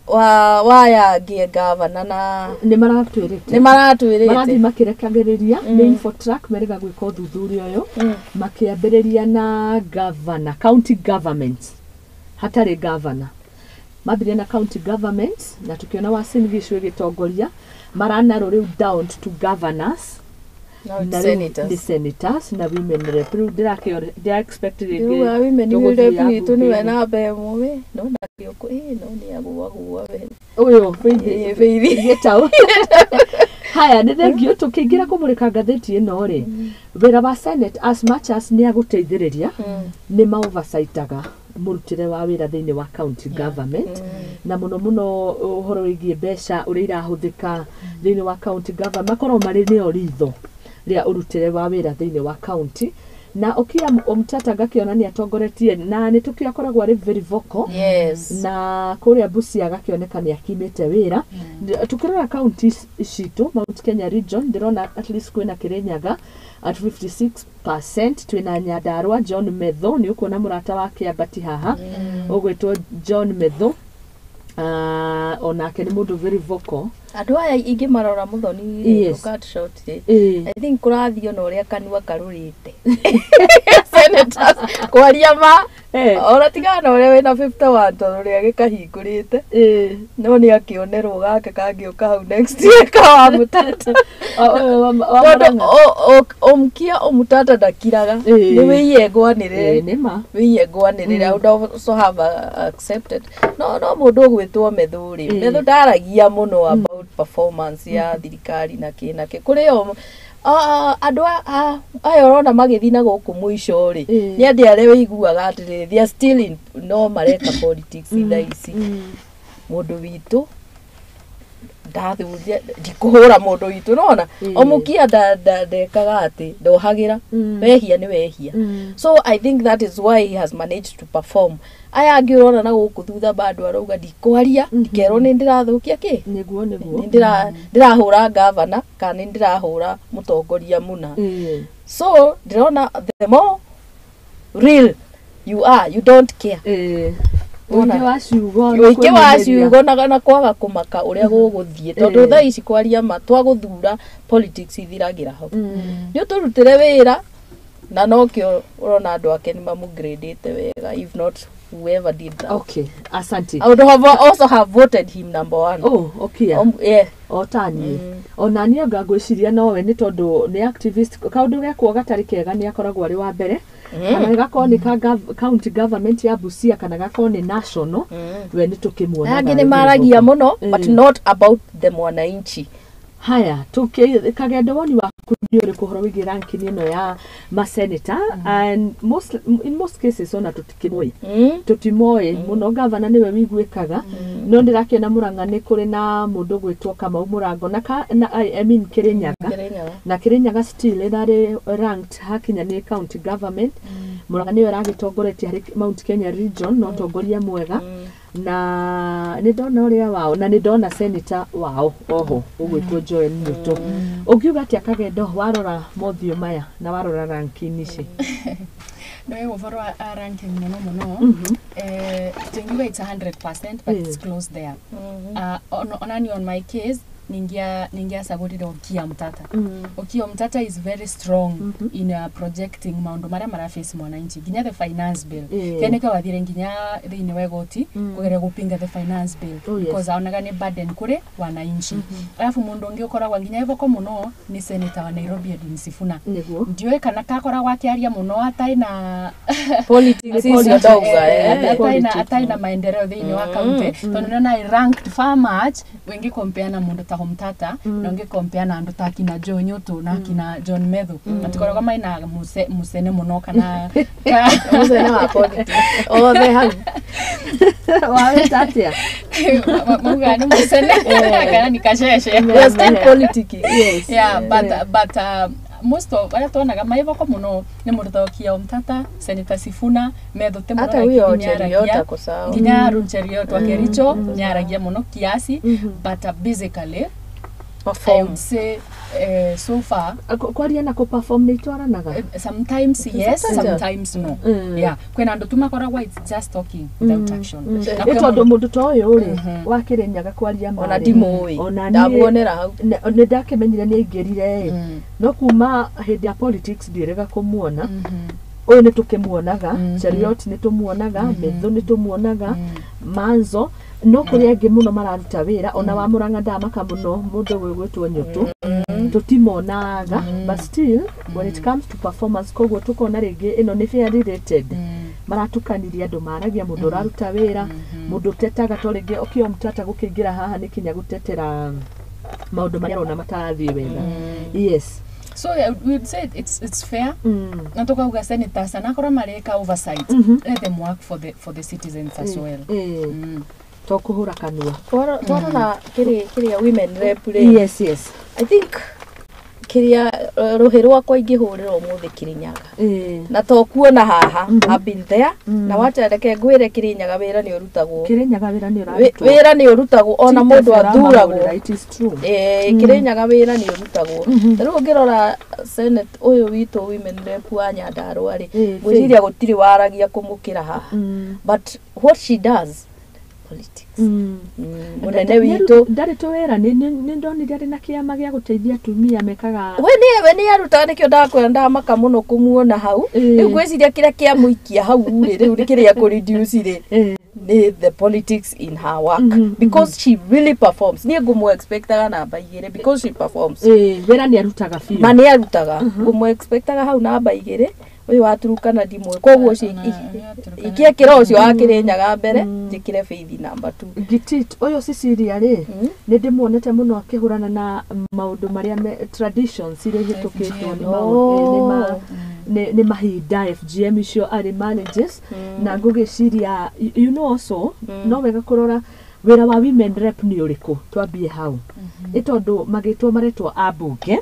wa yangie gavana na nĩ maratwĩrĩte nĩ maratwĩrĩte marathiĩ makĩrekagĩrĩria nĩ Infotrack merĩga gwĩka ũthuthuria ũyũ makĩambĩrĩria na governor county government hatarĩ governor mambirie na county government na tukiona Uasin Gishu ĩgĩtongoria maranarrow rĩu down to governors Now it's na rĩu senators. nĩ senators na women rep rĩu ndĩra expect rĩngĩ Rĩu wa women tũgũthiĩ rep ya witũ nĩwe mbunge-inĩ. namba ĩmwe we no na kĩoko ĩ no nĩ agũagũa we ũyũ Ĩ, Faith. Gĩtaũ. Haya nĩ thengio tũkĩingĩra kũmũrĩka ngathĩti ĩno rĩ wĩra wa senate as much as nĩ agũteithĩrĩria nĩ ma-oversightaga mũrutĩre wa wĩra thĩinĩ wa county government na mũno mũno ũhoro wĩgiĩ mbeca ũrĩa irahũthĩka thĩinĩ wa county government makoragwo marĩ nĩo ritho rĩa ũrutĩre wa wĩra thĩinĩ wa county na Okiya Omtata ngakĩona nĩ atongoretie na nĩ tũkĩo akoragwo arĩ very vocal Yes. na kũrĩa Busia agakĩoneka nĩ akimĩte wĩra. Tukĩrora county citũ Mount Kenya region ndĩrona at least kwĩna Kirinyaga at 56%, twĩna Nyandarua John Metho nĩ ũkuona mũrata wa Kĩambati haha ũgwĩtwo John Metho. Onake nĩ mũndũ very vocal. Andũ aya ingĩ marora mũthoni Yes. cut short rĩ Ĩĩ. I think kũrathiĩ ona ũrĩa kanua karũrĩte senators kwaria ma Eh. ona tigana na ũrĩa wĩna 51 tondũ ũrĩa gĩkahingũrĩte Ĩĩ. no nĩ akĩonerwo gaka kangĩũka hau next year ka wa mũtata Wa tondũ Murang'a. ũmkia ũmũtata ndakiraga Ĩĩ. nĩ wĩiye ngwanĩrĩre Ĩĩ, nĩ ma wĩiye ngwanĩrĩre I would also have accepted no no mũndũ ũgwĩtwo Methu rĩ Ĩĩ. Methu ndaragia mũno about performance ya thirikari na kĩ na kĩ kũrĩ o andũ aya ũrona magĩthiĩ na gũkũ mũico rĩ Ĩĩ. nĩ andĩ arĩa wĩiguaga atĩrĩrĩ they are still in no mareka politics thaa ici mũndũ witũ ndathuria ndikũhũra mũndũ witũ nona Ĩĩ. omukia ndekaga atĩ ndohagĩra wehia nĩ wehia so I think that is why he has managed to perform aya angĩ ũrona na gũkũ thutha bado arauga ndikwaria ndikerwo nĩ ndĩrathũkia kĩ nĩguo nĩguo nĩ ndĩrahũra gavana kana nĩ ndĩrahũra mũtongoria mũna Ĩĩ. so ndĩrona the more real you are you don't care Ĩĩ. Wona? Ũingĩ wa ciugo na ũingĩ wa kwĩmenyeria. ciugo na kwaga kũmaka ũrĩa gũgũthiĩ tondũ Ĩĩ. thaa ici kwaria ma twagũthura politics ithiragĩra hau nĩ ũtũrutĩre wĩra na nokĩo ũrona andũ ake nĩ mamũgradĩte wega if not whoever did that Okay, asante. I would have also have voted him number one. Oh, okay. Yeah. O ta niĩ ona niĩ anga ngwĩciria nowe nĩ tondũ nĩ activist kaũndũ gekwo gatarĩ kega nĩ akoragwo arĩ wa mbere kana gakorwo nĩ ka county government ya Busia kana gakorwo nĩ national we nĩ tũkĩmuonaga Angĩ nĩ arĩ maragia very mũno but Ĩĩ. not about the mwananchi. Haya kagendo woni waku nĩ ũrĩkũ ũhoro wĩgiĩ ranking ĩno ya masenata and most, in most cases ona tũtikĩmoĩ tũtimoĩ mũno gavana nĩwe wiguĩkaga no ndĩrakĩona Murang'a nĩ kũrĩ na mũndũ gwĩtwo Kamau Mũrango na, na I mean Kirinyaga Kirinyaga. na Kirinyaga still ĩrarĩ ranked hakinya nĩ county government. Murang'a nĩyo ĩragĩtongoretie harĩ Mount Kenya region no tongoria mwega na nĩ ndona ũrĩa wao na nĩ ndona senator wao oho ũgwĩtwo Joel Newton. Ũngiuga atĩa Kagendo warora mothiũ maya na warora ranking ici? No ũhoro wa ranking mũno mũno tingiuga it's 100% but it's close there. Onani on my case ningiacagũrire Okiya Mtata. Okiya Mtata is very strong in projecting maũndũ marĩa maraface mwananchi nginya the finance bill. Kĩa nĩkĩo wathire nginya thĩinĩ wa igoti kũgeria gũpinga the finance bill Oh, yes. because aonaga nĩ burden kũrĩ wananchi. Alafu mũndũ ũngĩ ũkoragwo nginya evoko mũno nĩ senator wa Nairobi Edwin Sifuna. Nĩguo Ndiũĩ kana kakoragwo akĩaria mũno atarĩ na Politics icio ndauga atarĩ na maendeleo thĩinĩ wa county tondũ nĩona I ranked far much ũngĩ compare na mũndũ ta Omtata na ũngĩ compare na andũ ta akina Joe Nyoto na akina John Methu matikoragwo maina mucene mũno kana Mũcene wa politics othe hau wawĩta atĩa? Maugaga nĩ mucene kana ni kacece. We are still politicking. Yes. Yeah, but most of arĩa tuonaga maivoko mũno nĩ mũndũ ta Okiya Omtata, Senator Sifuna, Methu ti mũno Hata lakini huyo nĩaragia. Cheruiyot ako sawa. Nginya Aaron Cheruiyot wa Kericho nĩaragia mũno kiasi but basically I would say so far Kwaria na kũ perform nĩ itwaranaga. Sometimes yes, Sometimes. sometimes no. Yeah, kwĩna andũ tu makoragwo it's just talking without action. Na Nĩ kwĩ tondũ mũndũ- mũndũ ta ũyũ rĩ wa Kĩrĩnyaga kwaria Ona marĩ. ndimũĩ. Ona niĩ- Ndamuonera hau. Nĩ ndakĩmenyire nĩ aingĩrire ĩ, no kuma hĩndĩ ya politics ndiĩrĩga kũmuona. Ũyũ nĩ tũkĩmuonaga, Cheruiyot nĩ tũmuonaga, Methu nĩ tũmuonaga, Manzo, no kũrĩ angĩ mũno mararuta wĩra. Ona wa Mũrang'a ndamaka mũno mũndũ ũyũ gwĩtwo Nyũtũ, tũtimonaga, but still when it comes to performance, koguo tũkona rĩngĩ ĩno nĩ fairly rated, maratukanirie andũ maragia mũndũ ũraruta wĩra, mũndũ ũtetaga, to rĩngĩ Okiya Omtatah gũkĩingĩra haha nĩ kinya gũtetera maũndũ marĩa arona matarathiĩ wega, yes. So yeah, we would say it's fair. Na tukauga senators anakorwo mareka oversight, let them work for the citizens as well. To kũhũra kanua. Twarora kĩrĩa women rep rĩ, Yes. I think kĩrĩa rũhĩ rwakwa ingĩhũrĩra ũmũthĩ Kĩrĩnyaga, na to kuona haha, I've been there, na wacha reke ngwĩre, Kĩrĩnyaga wĩra nĩ ũrutagwo. Kĩrĩnyaga wĩra nĩ ũrarutwo. Wĩra nĩ ũrutagwo ona mũndũ athuragwo. It is true. Kĩrĩnyaga wĩra nĩ ũrutagwo. Ta rĩu ũngĩrora senate ũyũ witũ, women rep wa Nyandarũa rĩ, ngwĩciria gũtirĩ waragia kũmũkĩra haha, but what she does, politics. Mũnene witũ Ndarĩ tũwĩra, nĩ ndonire arĩ na kĩama gĩa gũteithia atumia mekaga. We nĩ arutaga, nĩkĩo ndakwĩra ndamaka mũno kũmuona hau. Rĩu ngwĩciria kĩrĩa kĩamũikia hau rĩ, rĩu kĩrĩa kũ reduce rĩ, nĩ the politics in her work, because she really performs. Niĩ ngũmũ expectaga namba 2 because she performs. Wĩra nĩ arutaga biũ. Ma nĩ arutaga, ngũmũ expectaga hau namba 2. Ũyũ wa Turukana ndimũĩ, koguo ũcio ingĩekĩra ũcio wa Kĩrĩnyaga mbere, njĩkĩre Faith namba 2. Gitit ũyũ Cecilia rĩ, nĩ ndĩmuonete mũno akĩhũrana na maũndũ marĩa traditions iria ihĩtũkĩtwo nĩ nĩ mahinda, FGM icio arĩ manages, na ngũgĩciria you know also no wega kũrora wĩra wa women rep nĩ ũrĩkũ. Twambie hau, ĩ tondũ magĩtwo maretwo ambunge,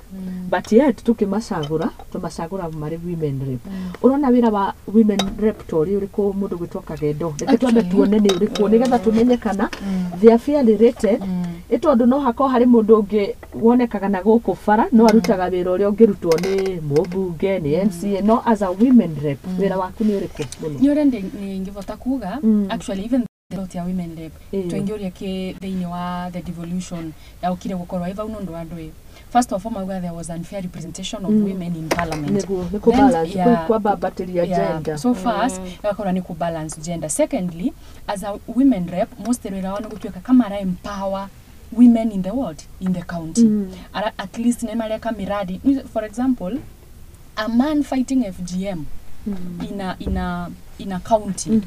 but yet tũkĩmacagũra tũmacagũra marĩ women rep. Ũrona wĩra wa women rep ta ũrĩ ũrĩkũ, mũndũ gwĩtwo Kagendo? Reke twambe tuone nĩ ũrĩkũ nĩgetha tũmenye kana they are fairly rated, ĩ tondũ no hakorwo harĩ mũndũ ũngĩ wonekaga na gũkũ bara no arutaga wĩra ũrĩa ũngĩrutwo nĩ mũmbunge, nĩ MCA, no as a women rep wĩra waku nĩ ũrĩkũ mũno? Nĩ ũrĩa ndingĩbota kuga, actually even the lot ya women rep, twaingĩũria kĩ thĩinĩ wa the devolution yaũkire gũkorwo ĩ vau nũndũ wa andũ ĩ, first of all mauga there was unfair representation of women in parliament. Nĩguo nĩ kũ Then, balance, yeah, kwambambatĩria yeah, gender. So first igakorwo nĩ ku balance gender. Secondly, as a women rep, most wĩra wao nĩ gũtuĩka kama ara empower women in the world, in the county. Ara, at least nĩ mareka miradi. For example, a man fighting FGM in a county,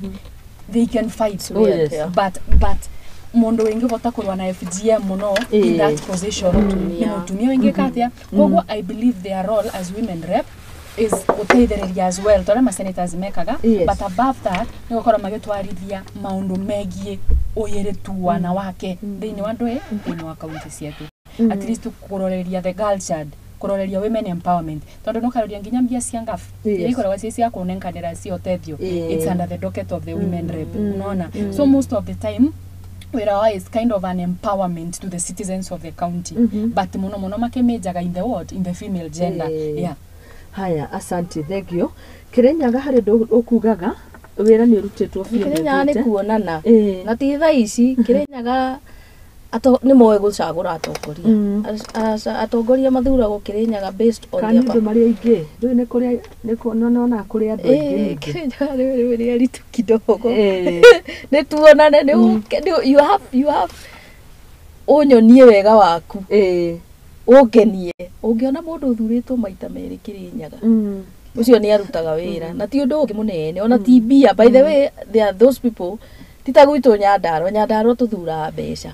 they can fight. Oh, yes. But mundu wingivota kurwa na FGM muno in that position ni mutumia wingika atia? Koguo I believe their role as women rep is guteithĩrĩria as well toria ma senators mekaga, but above that nĩ gũkorwo magĩtwarithia maũndũ megiĩ ũyĩrĩtu wana wake thĩinĩ wa ndũĩ, thĩinĩ wa kaunti cietũ, at least kũroreria the girl child, kũroreria women empowerment, tondũ nũkaroria nginya mbia cia ngafu iria ikoragwo ciĩ cia kũnenganĩra cia ũtethio, it's under the docket of the women rep, unaona? So most of the time wĩra wao is kind of an empowerment to the citizens of the county, but mũno mũno makĩmĩnjaga in the what, in the female gender. Yeah. Haya, asante, thengio. Kĩrĩnyaga harĩ ũndũ ũkugaga wĩra nĩ ũrutĩtwo biũ? Kĩrĩnyaga nĩ Nĩthiĩte. kuonana na ti thaa ici Kĩrĩnyaga nĩ moĩ gũcagũra atongoria. Atongoria mathuragwo Kĩrĩnyaga based on Kana nĩ their andũ marĩ aingĩ, ndũĩ nĩ kũrĩa nĩ nonaga kũrĩ andũ aingĩ ningĩ. Kĩrĩnyaga rĩ rĩ aritũ kidogo. Nĩ tuonane nĩ ũke you have ũnyonie wega waku, ũngenie. Ũngĩona mũndũ ũthurĩtwo maita merĩ Kĩrĩnyaga, ũcio nĩ arutaga wĩra, na ti ũndũ ũngĩ mũnene, ona ti mbia. By the way, there are those people, ti ta gwitũ Nyandarua. Nyandarua tũthuraga mbeca.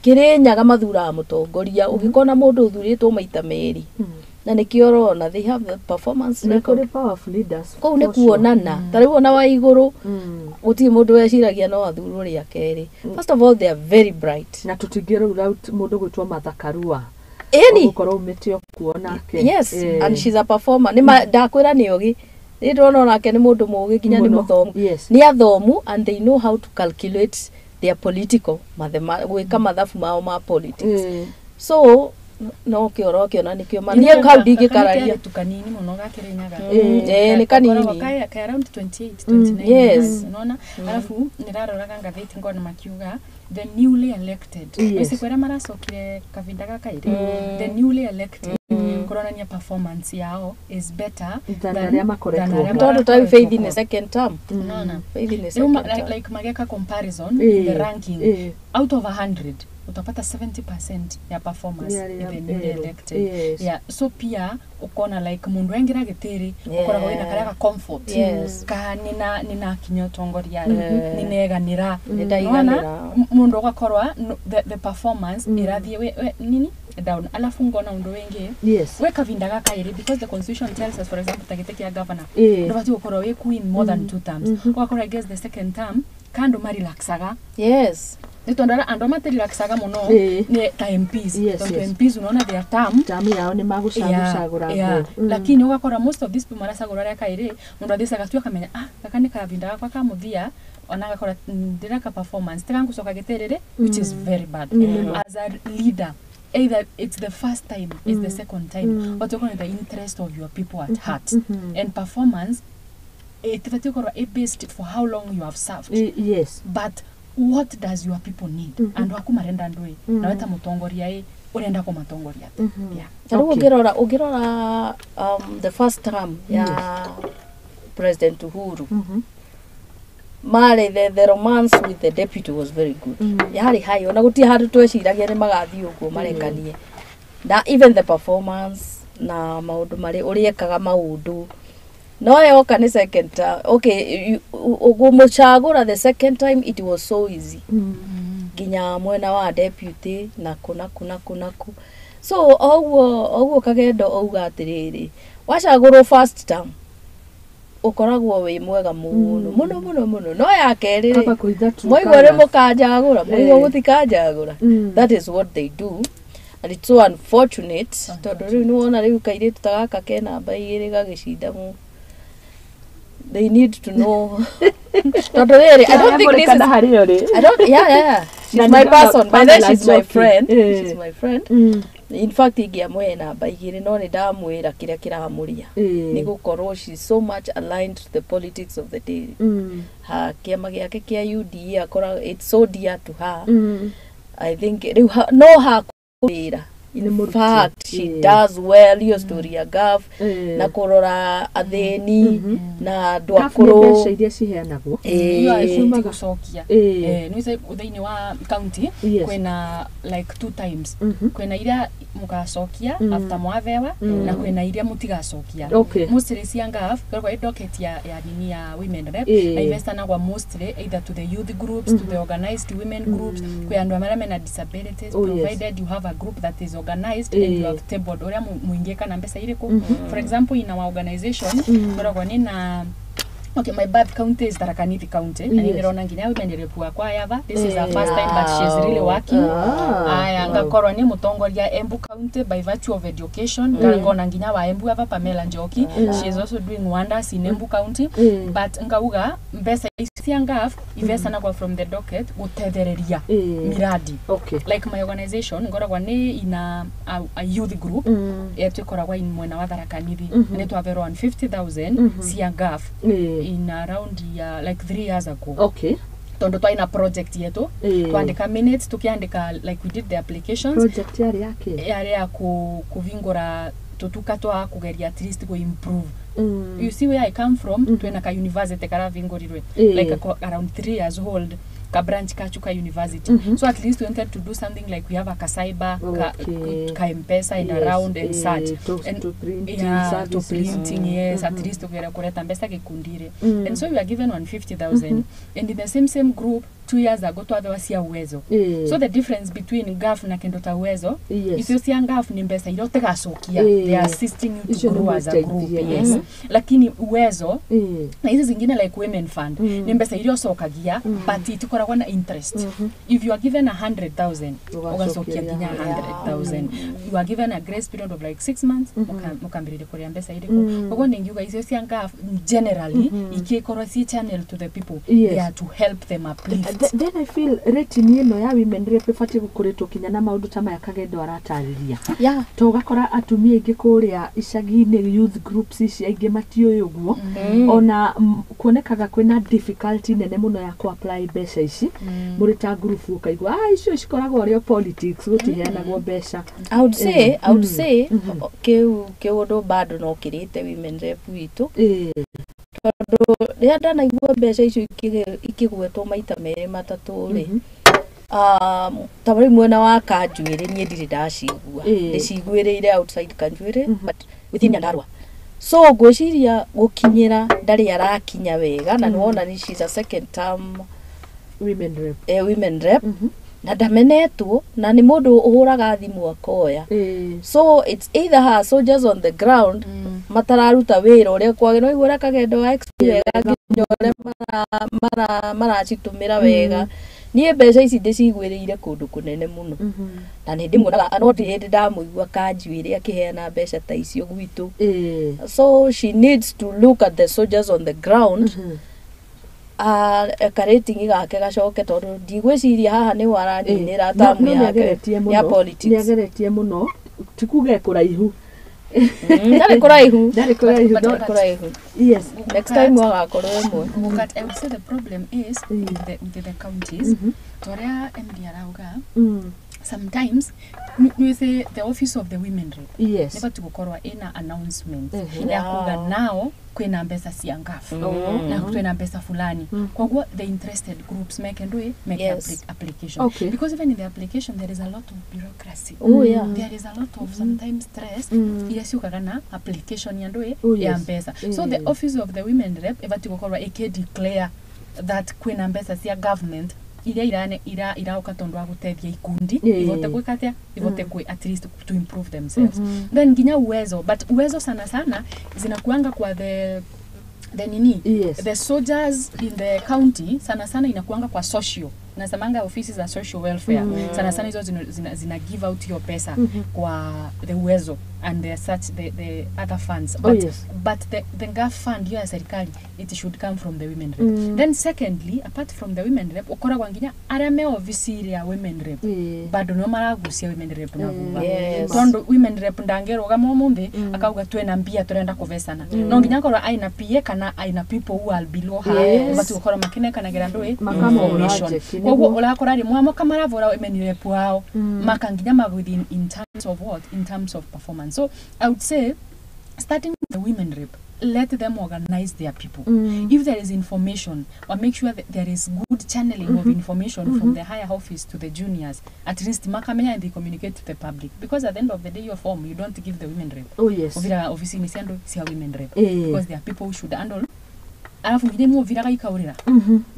Kĩrĩnyaga mathuraga mũtongoria. Ũngĩkona mũndũ ũthurĩtwo maita merĩ, na nĩkĩo ũrona they have the performance Nĩ record. kũrĩ powerful leaders, Kũu nĩ for sure. kuonana. Ta rĩu ona wa igũrũ, gũtirĩ mũndũ weciragia no athurwo rĩa kerĩ. First of all, they are very bright. Na tũtingĩ rule out mũndũ gwĩtwo Martha Karua Ĩni. gũkorwo umĩte o kuo nake. Yes, and she's a performer. Nĩ ndakwĩra nĩ ũgĩ, nĩ ndĩrona onake nĩ mũndũ mũgĩ, nginya nĩ Mũno. mũthomu. Nĩ athomu and they know how to calculate their political gwĩka mathabu mao ma politics. So no kĩoro kĩona nĩkĩo ma niĩ kau ndingĩkararia tukanini mũno gakĩrĩnyaga nĩ kanini ka around 28 29 yes unaona alafu nĩraroraga ngathĩti ngona makiuga the newly elected yes. Kwĩra maracokire kavinda gaka iri the newly elected kuronania performance yao is better than arĩa makoretwo tondu ta Faith in the second term unaona Faith in the second term like mageka comparison in the ranking out of 100 utapata 70% ya performance in the newly elected. Yes. Yeah, so pia ukona like mundu engira gitiri ukoragwo wina karia ka comfort ka nina kinya utongoria nineganira nindaiganira mundu ugakorwa the performance irathie nini down alafu ngona undu wingi yes we kavinda gaka iri because the constitution tells us for example tagite kia governor ndubati gukorwo wi queen more than 2 terms ugakorwa I guess the second term kandu marelaxaga yes ni tondu andu matirelaxaga muno ni ta MPs tondu MPs unaona their term yao ni magucagura lakini ugakora most of these people maracagura aria kairi mundu athicaga tu akamenya gaka ni kavinda gakwa ka muthia ona gakora ndireka performance tigangucoka giterere which is very bad as a leader. Either it's the first time, it's the second time, but you're the interest of your people at heart. And performance, it is based for how long you have served. Yes. But what does your people need? And wakumarenda ndui na weta mutongoria i urenda kumatongoria. Yeah. Okay. Ugirora the first term ya President Uhuru. Mare the romance with the deputy was very good. Yari high ona guti handu tweciragia ni magathi uguo marekanie. Na even the performance na maundu mari uriekaga maundu. No yoka ni second term. Okay, ugumucagura the second time it was so easy. Nginya mwena wa deputy na kuna. So oguo Kagendo auga atiriri. Wacagurwo first term ukoragwo wi mwega muno muno muno muno no ya keri ri moigwo ri mukanjagura moigwo gutikanjagura. That is what they do and it's so unfortunate tondu riu ni wona riu kairitu ta gaka ke namba igiri gagicinda mu they need to know tondu riri I don't think this is I don't yeah she's my person by then she's my friend. She's my friend. In fact ingiamwe namba igiri no ni ndamwira kiria kiramuria ni gukorwo she's so much aligned to the politics of the day. Ha kiama giake kia UDA akora it's so dear to her. I think riu no ha kwira in fact she does well your story ya gaf na kurora atheni na andu akuru mbeca iria ciheanagwo gucokia ni thiini wa county kwina like 2 times kwina iria mugacokia after mwathewa na kwina iria mutigacokia mostly cia gaf kwa docket ya nini ya women rep na investanagwa mostly either to the youth groups to the organized women groups kwi andu aria mena disabilities provided you have a group that is organized and you have tabled uria muingie kana mbeca iriku. For example in our organization koragwo ni na okay my birth county is Tharaka Nithi County na ndirona nginya women rep wakwa yava this is her first time but she is really working. Aya ngakorwo ni mutongoria Embu County by virtue of education ngona nginya wa Embu ava Pamela Njoki she is also doing wonders in Embu County but ngauga mbeca cia ngaf ivesana kwa from the docket gutethereria miradi. Okay. Like my organization ngoragwa ni ina a youth group yetu ikoragwa in mwena wa Tharaka Nithi ni twaverwo 150,000 cia ngaf in around like 3 years ago. Okay. Tondu twaina project yetu twandika minutes tukiandika like we did the applications project yari yake yari ya kuvingura tutuka twa kugeria at least go improve. You see where I come from twena ka university karavingurirwe like around 3 years old ka branch ka Chuka University. So at least we wanted to do something like we have a ka cyber ka M-Pesa and around and such and to printing to printing yes at least tugera kureta mbesa gikundire. And so we were given 150,000 and in the same group 2 years ago twathewa cia Uwezo. So the difference between GAF na kendo ta Uwezo icio cia GAF ni mbeca iria utigacokia, they are assisting you to grow as a group. Yes. Lakini Uwezo na hizi zingine like Women Fund ni mbeca iria ucokagia but itikoragwo Itikoragwo na interest. If you are given 100,000, ugacokia nginya 100,000. You are given a grace period of like 6 months, mukambiriria kuria mbeca iriku. Koguo ningiuga icio cia NGAAF generally ikikorwo ci channel to the people. They are to help them uplift. Then I feel rating ĩno ya women rep ĩbatiĩ gũkoretwo kinya na maũndũ ta maya Kagendo aratarĩria. To ũgakora atumia aingĩ kũrĩa icagi-inĩ, youth groups ici aingĩ matiũĩ ũguo. Ona kuonekaga kwĩna difficulty nene mũno ya kũ-apply mbeca ici. Mũrĩ ta group ũkaigua icio cikoragwo ũrĩ o politics, gũtiheanagwo mbeca. I would say kiu kiundu bado no kirite women rep witũ, tondu rĩrĩa ndanaigua mbeca icio ikĩgwetwo maita merĩ matatũ rĩ, ta rĩu mwena wa Kanjuĩrĩ niĩ ndirĩ ndacigua. Ndĩciguĩrĩire outside Kanjuĩrĩ, but within Nyandarua, so ngwĩciria gũkinyĩra ndarĩ arakinya wega, na nĩwona ni she's a second term women rep. Women rep, na ndamenetwo na nĩ mũndũ ũhũraga thimũ akoya. So it's either her soldiers on the ground matararuta wĩra ũrĩa kwagĩrĩire. No igua ũrĩa Kagendo wa wega nginya ũrĩa maracitũmĩra wega. Niĩ mbeca ici ndĩciguĩrĩire kũndũ kũnene mũno, na nĩ ndĩmuonaga, no ndirĩ hĩndĩ ndamũigua Kanjuĩrĩ akĩheana mbeca ta icio gwitũ. So she needs to look at the soldiers on the ground, karating gake gacoke, tondũ ndigwĩciria haha nĩho araninĩra tamu No yake nĩageretie ya mũno, politics. Nĩageretie mũno, ti kuga e kũraihu. Ndarĩ kũraihu. Ndarĩ kũraihu. Ndarĩ kũraihu. Next time agakorwo ĩmwe. But I would say the problem is with the counties, toria MD arauga, sometimes we say the office of the women rep nĩbatiĩ gũkorwo ĩna announcement ya kuga now kwĩna mbeca cia NGAAF na twĩna mbeca fulani, koguo the interested groups make ndũĩ make application, because even in the application there is a lot of bureaucracy. There is a lot of sometimes stress iria ciũkaga na application ya ndũĩ ya mbeca. So the office of the women rep ĩbatiĩ gũkorwo ĩkĩ declare that kwĩna mbeca cia government iria irauka tondu wa gũteithia ikundi ivote gwĩka atĩa, ivote kwe at least to improve themselves. Then nginya Uwezo, but Uwezo sana sana zinakuanga kwa the nini, the soldiers in the county. Sana sana inakuanga kwa social, nasemanga ofisi za social welfare. Sana sana hizo zina give out hiyo pesa kwa the Uwezo and the such the other funds, but, but the NGAAF fund hiyo ya serikali, it should come from the women rep. Then secondly, apart from the women rep, ukoragwa nginya aria me ofisi ya women rep bado nio maragucia women rep na thutha, tondu women rep ndangĩrũgama ũmũthĩ akauga twĩna mbia tũrenda kũvecana. No nginya akorwo aina PA kana aina people who are below her. Bati gũkorwo makĩnekanagĩra ndũĩ Makamũhũra information. njeki, Koguo nĩguo. ũrakora rĩmwe amwe kamaravũra women rep wao maka nginya magwĩthi in terms of what, in terms of performance. So I would say, starting with the women rep, let them organize their people. If there is information, or make sure that there is good channeling of information from the higher office to the juniors, at least makamenya and they communicate to the public, because at the end of the day, your form you don't give the women rep, uviraga ofisini cia andu cia women rep, because there are people who should handle, alafu nginya imwe uviraga ikaurira.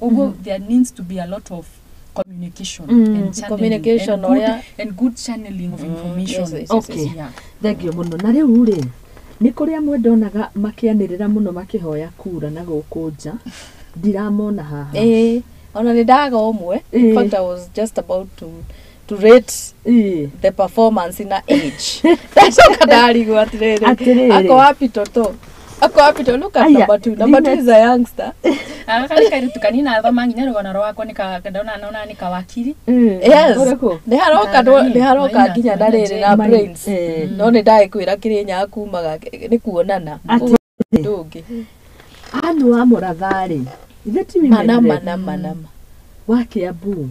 Koguo there needs to be a lot of communication and channeling Communication, and good, and good channeling of information. Yes. Thengio mũno. Na rĩu rĩ, nĩ kũrĩ amwe ndonaga makĩanĩrĩra mũno makĩhoya kura na gũkũ nja, ndiramona haha. Ĩĩ, ona nĩ ndaga ũmwe. In fact, I was just about to rate the performance in a age, ndacoka ndarigwo atirĩrĩ, Atĩrĩrĩ. ako wapi toto, ako wapi to? Look at Aya, number two. Number two is a youngster. Aka nĩ kairĩtu kanini athoma nginya rũgano rwakwa nĩ ndona naona nĩ kawakiri. Yes. Ũrĩkũ? Nĩ haroka. Nĩ haroka nginya na rĩrĩ na Maina. brains. No nĩ ndagĩkwĩra kĩrĩ kumaga nĩ kuonana. Atĩ- Ũndũ ũngĩ. Anu wa Mũratha-rĩ, ithe ti women Mana rep mana mana ma. Wa Kiambu ekũ?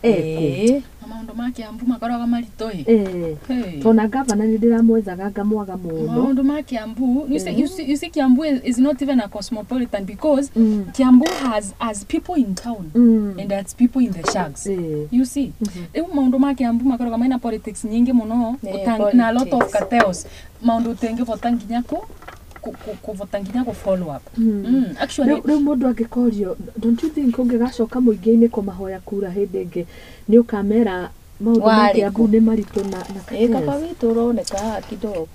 Ĩĩ. Na maũndũ ma Kiambu makoragwo maritũ ĩ. Hey. Tona gavana nĩ ndĩramwethaga ngamwaga mũno. Maũndũ ma Kiambu, you see, Kiambu is not even a cosmopolitan because Kiambu has people in town and has people in the shags. You see, rĩu maũndũ ma Kiambu makoragwo mena politics nyingĩ mũno, na a lot of politics. Cartels, maũndũ ũtengĩbota nginya kũvota nginya kũ follow up. Actually, Rĩu mũndũ angĩkorio, don't you think ũngĩgacoka mũingĩ-inĩ kũmahoya kura hĩndĩ ĩngĩ nĩ ũkamera maũndũ ma Warĩ Kiambu kũ? nĩ maritũ na Ĩĩ, kaba cartels? witũ ũroneka haha kidogo.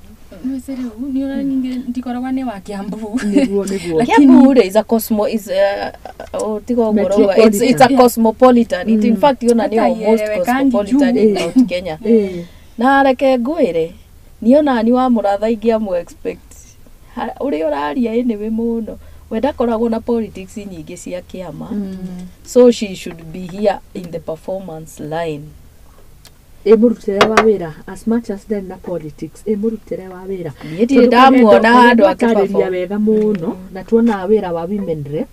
Nwĩci rĩu nĩ ũrona ningĩ ndikoragwa nĩ wa Kiambu. Nĩguo. Kiambu rĩ is a cosmo is oh, tiga ũguo ũrauga. It's a cosmopolitan. It, in fact yona nĩ almost Ĩtaiyereweka cosmopolitan in juu. Mount Kenya. Na reke ngwĩre niĩ ona ni wa mũratha ingĩamũ expect ũrĩa ũraria anyway mũno, we ndakoragwo na politics nyingĩ cia kĩama, so she should be here in the performance line. Ĩ mũrutĩre wa wĩra, as much as then na politics, ĩ mũrutĩre wa wĩra. Niĩ ndirĩ ndamuona handũ atarĩria akĩperform. Wega mũno, na tuona wĩra wa women rep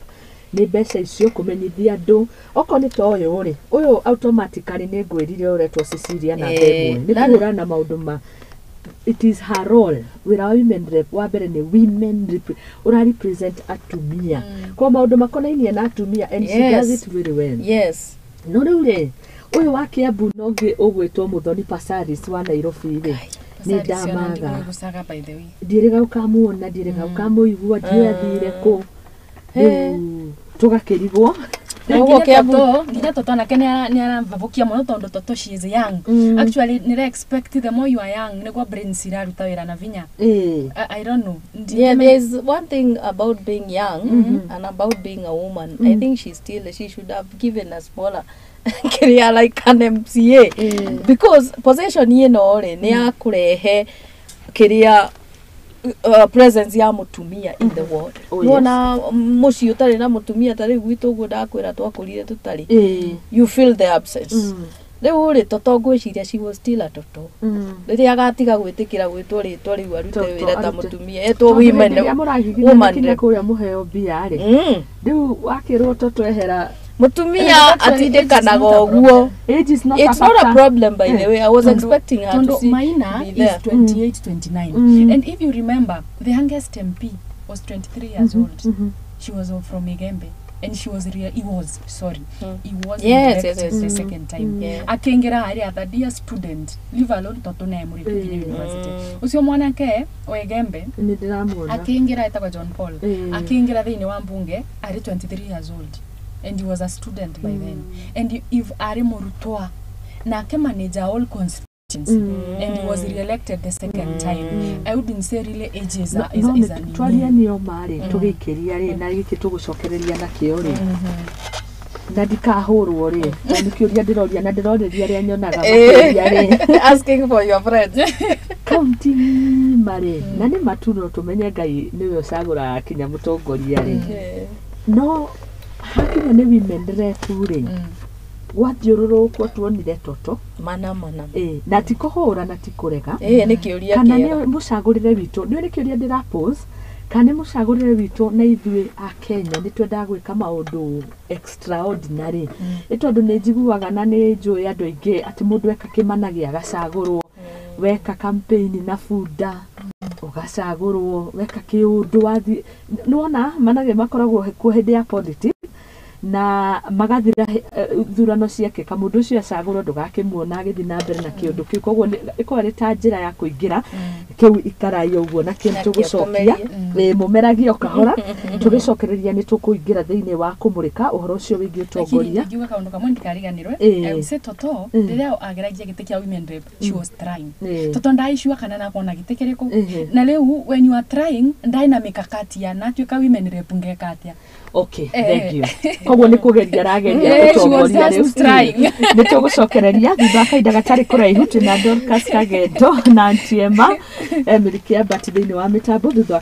nĩ mbeca icio kũmenyithia andũ, okorwo nĩ ta ũyũ rĩ, ũyũ automatically nĩ ngwĩrire ũretwo Cecilia na ĩmwe nĩ kũhũrana na maũndũ ma it is her role. Wĩra wa women rep wa mbere nĩ women rep, ũra represent atumia kwa maũndũ makonainie na atumia, and she does it very well. No rĩu rĩ, ũyũ wa Kiambu no ngĩ ũgwĩtwo Mũthoni Pasaris wa Nairobi rĩ, nĩ ndamaga. Gucaga, by the way. Ndiĩrĩga ũkamuona, ndiĩrĩga ũkamũigua, ndiũĩ athire kũ. Rĩu tũgakĩrigwo. Ũguo Kiambu- Nginya toto nake nĩ arambabukia mũno tondũ toto she is young. Actually nĩ expect the more you are young nĩguo brains iraruta wĩra na vinya. I don't know. Yeah, there's one thing about being young and about being a woman. I think she should have given a smaller career like an MCA, because position ĩno rĩ nĩ ya kũrehe kĩrĩa presence ya mũtumia in the world. Oh, yes. Nĩwona mũciĩ ũtarĩ na mũtumia, ta rĩu gwitũ ũguo ndakwĩra twakũrire tũtarĩ, you feel the absence. Rĩu rĩ, toto ngwĩciria she was still a toto. Rĩrĩa agatiga gwĩtĩkĩra gwĩtwo rĩtwa rĩu, arute Toto, wĩra ta arute. mũtumia etwo women Rĩrĩa mũragiginyana woman kinya rep. kũrĩa mũheo mbia rĩ, rĩu wakĩrwo toto ehera. Mũtumia Actually, age is atindĩkanaga not a ũguo. Age is not It's a not a factor. problem, by the way. I was expecting her to Tondo see Maina be is there. 28, 29. And if you remember, the youngest MP was 23 years old. She was from Igembe. And she was real, he was, sorry, he was Yes, elected yes. the second time. Akĩingĩra harĩ a third year student, leave alone toto naye mũrĩku nginya university. Ũcio mwanake wa Igembe Nĩ ndĩramuona. akĩingĩra etagwo John Paul. Akĩingĩra thĩinĩ wa mbunge arĩ 23 years old and he was a student by then, and if arĩ mũrutwa nake manager all constituencies and he was re-elected the second time, I wouldn't say really age is a, is, No, is a nĩ twaria nĩo marĩ tũgĩikĩria rĩ na gĩkĩ tũgũcokereria nakĩo rĩ, na ndikahũrwo rĩ, na nĩ kĩũria ndĩroria na ndĩrorĩria arĩa nyonaga makĩũria rĩ. Asking for your friend. Kaunti ng'ima rĩ, na nĩ matu, no tũmenye Ngai nĩwe ũcagũraga kinya mũtongoria rĩ, no hakinya nĩ women rep rĩ, gwathiũrũrũkwo tuonire toto. Mana mana. Ĩ, na ti kũhũra na ti kũrega. Ĩ nĩ kĩũria Kana kĩega. nĩ mũcagũrĩre witũ, nĩ nĩ kĩũria ndĩra pose, kana nĩ mũcagũrĩre witũ na ithuĩ a Kenya nĩ twendaga gwĩka maũndũ extraordinary, nĩ tondũ nĩ njiguaga na nĩ njũĩ andũ aingĩ atĩ mũndũ eka kĩmana gĩa gacagũrwo, weka campaign na bunda ũgacagũrwo, weka kĩũndũ wathi nĩwona manage makoragwo kuo hĩndĩ ya politics na magathira ithurano ciekĩka, mũndũ ũcio acagũrwo ndũgakĩmuona agĩthiĩ na mbere na kĩũndũ kĩu. Koguo ĩkoragwo ĩrĩ ta njĩra ya kũingĩra kĩu ikarai ũguo na kĩu Nakĩo tũgũcokia. tũmerie. Ĩ, mũmeragie o kahora, tũgĩcokereria nĩ tũkũingĩra thĩinĩ wa kũmũrĩka ũhoro ũcio wĩgiĩ ũtongoria. Ngiuga kaũndũ kamwe ndikariganĩrwe. I would say toto rĩrĩa ageragia gĩtĩ kĩa women rep, she was trying. Toto ndaicua kana nakona gĩtĩ kĩrĩkũ. Na rĩu when you are trying, ndaĩ na mikakati ya natuĩka women rep ngeka atĩa. Okay, thank you. Koguo nĩ kũgeria arageria She was ũtongoria just rĩu. trying. Nĩ tũgũcokereria thutha wa kahinda gatarĩ kũraihu. Twĩna Dorcas Kagendo na Ntiema Emily Kĩambati thĩinĩ wa mĩtambo thutha wa.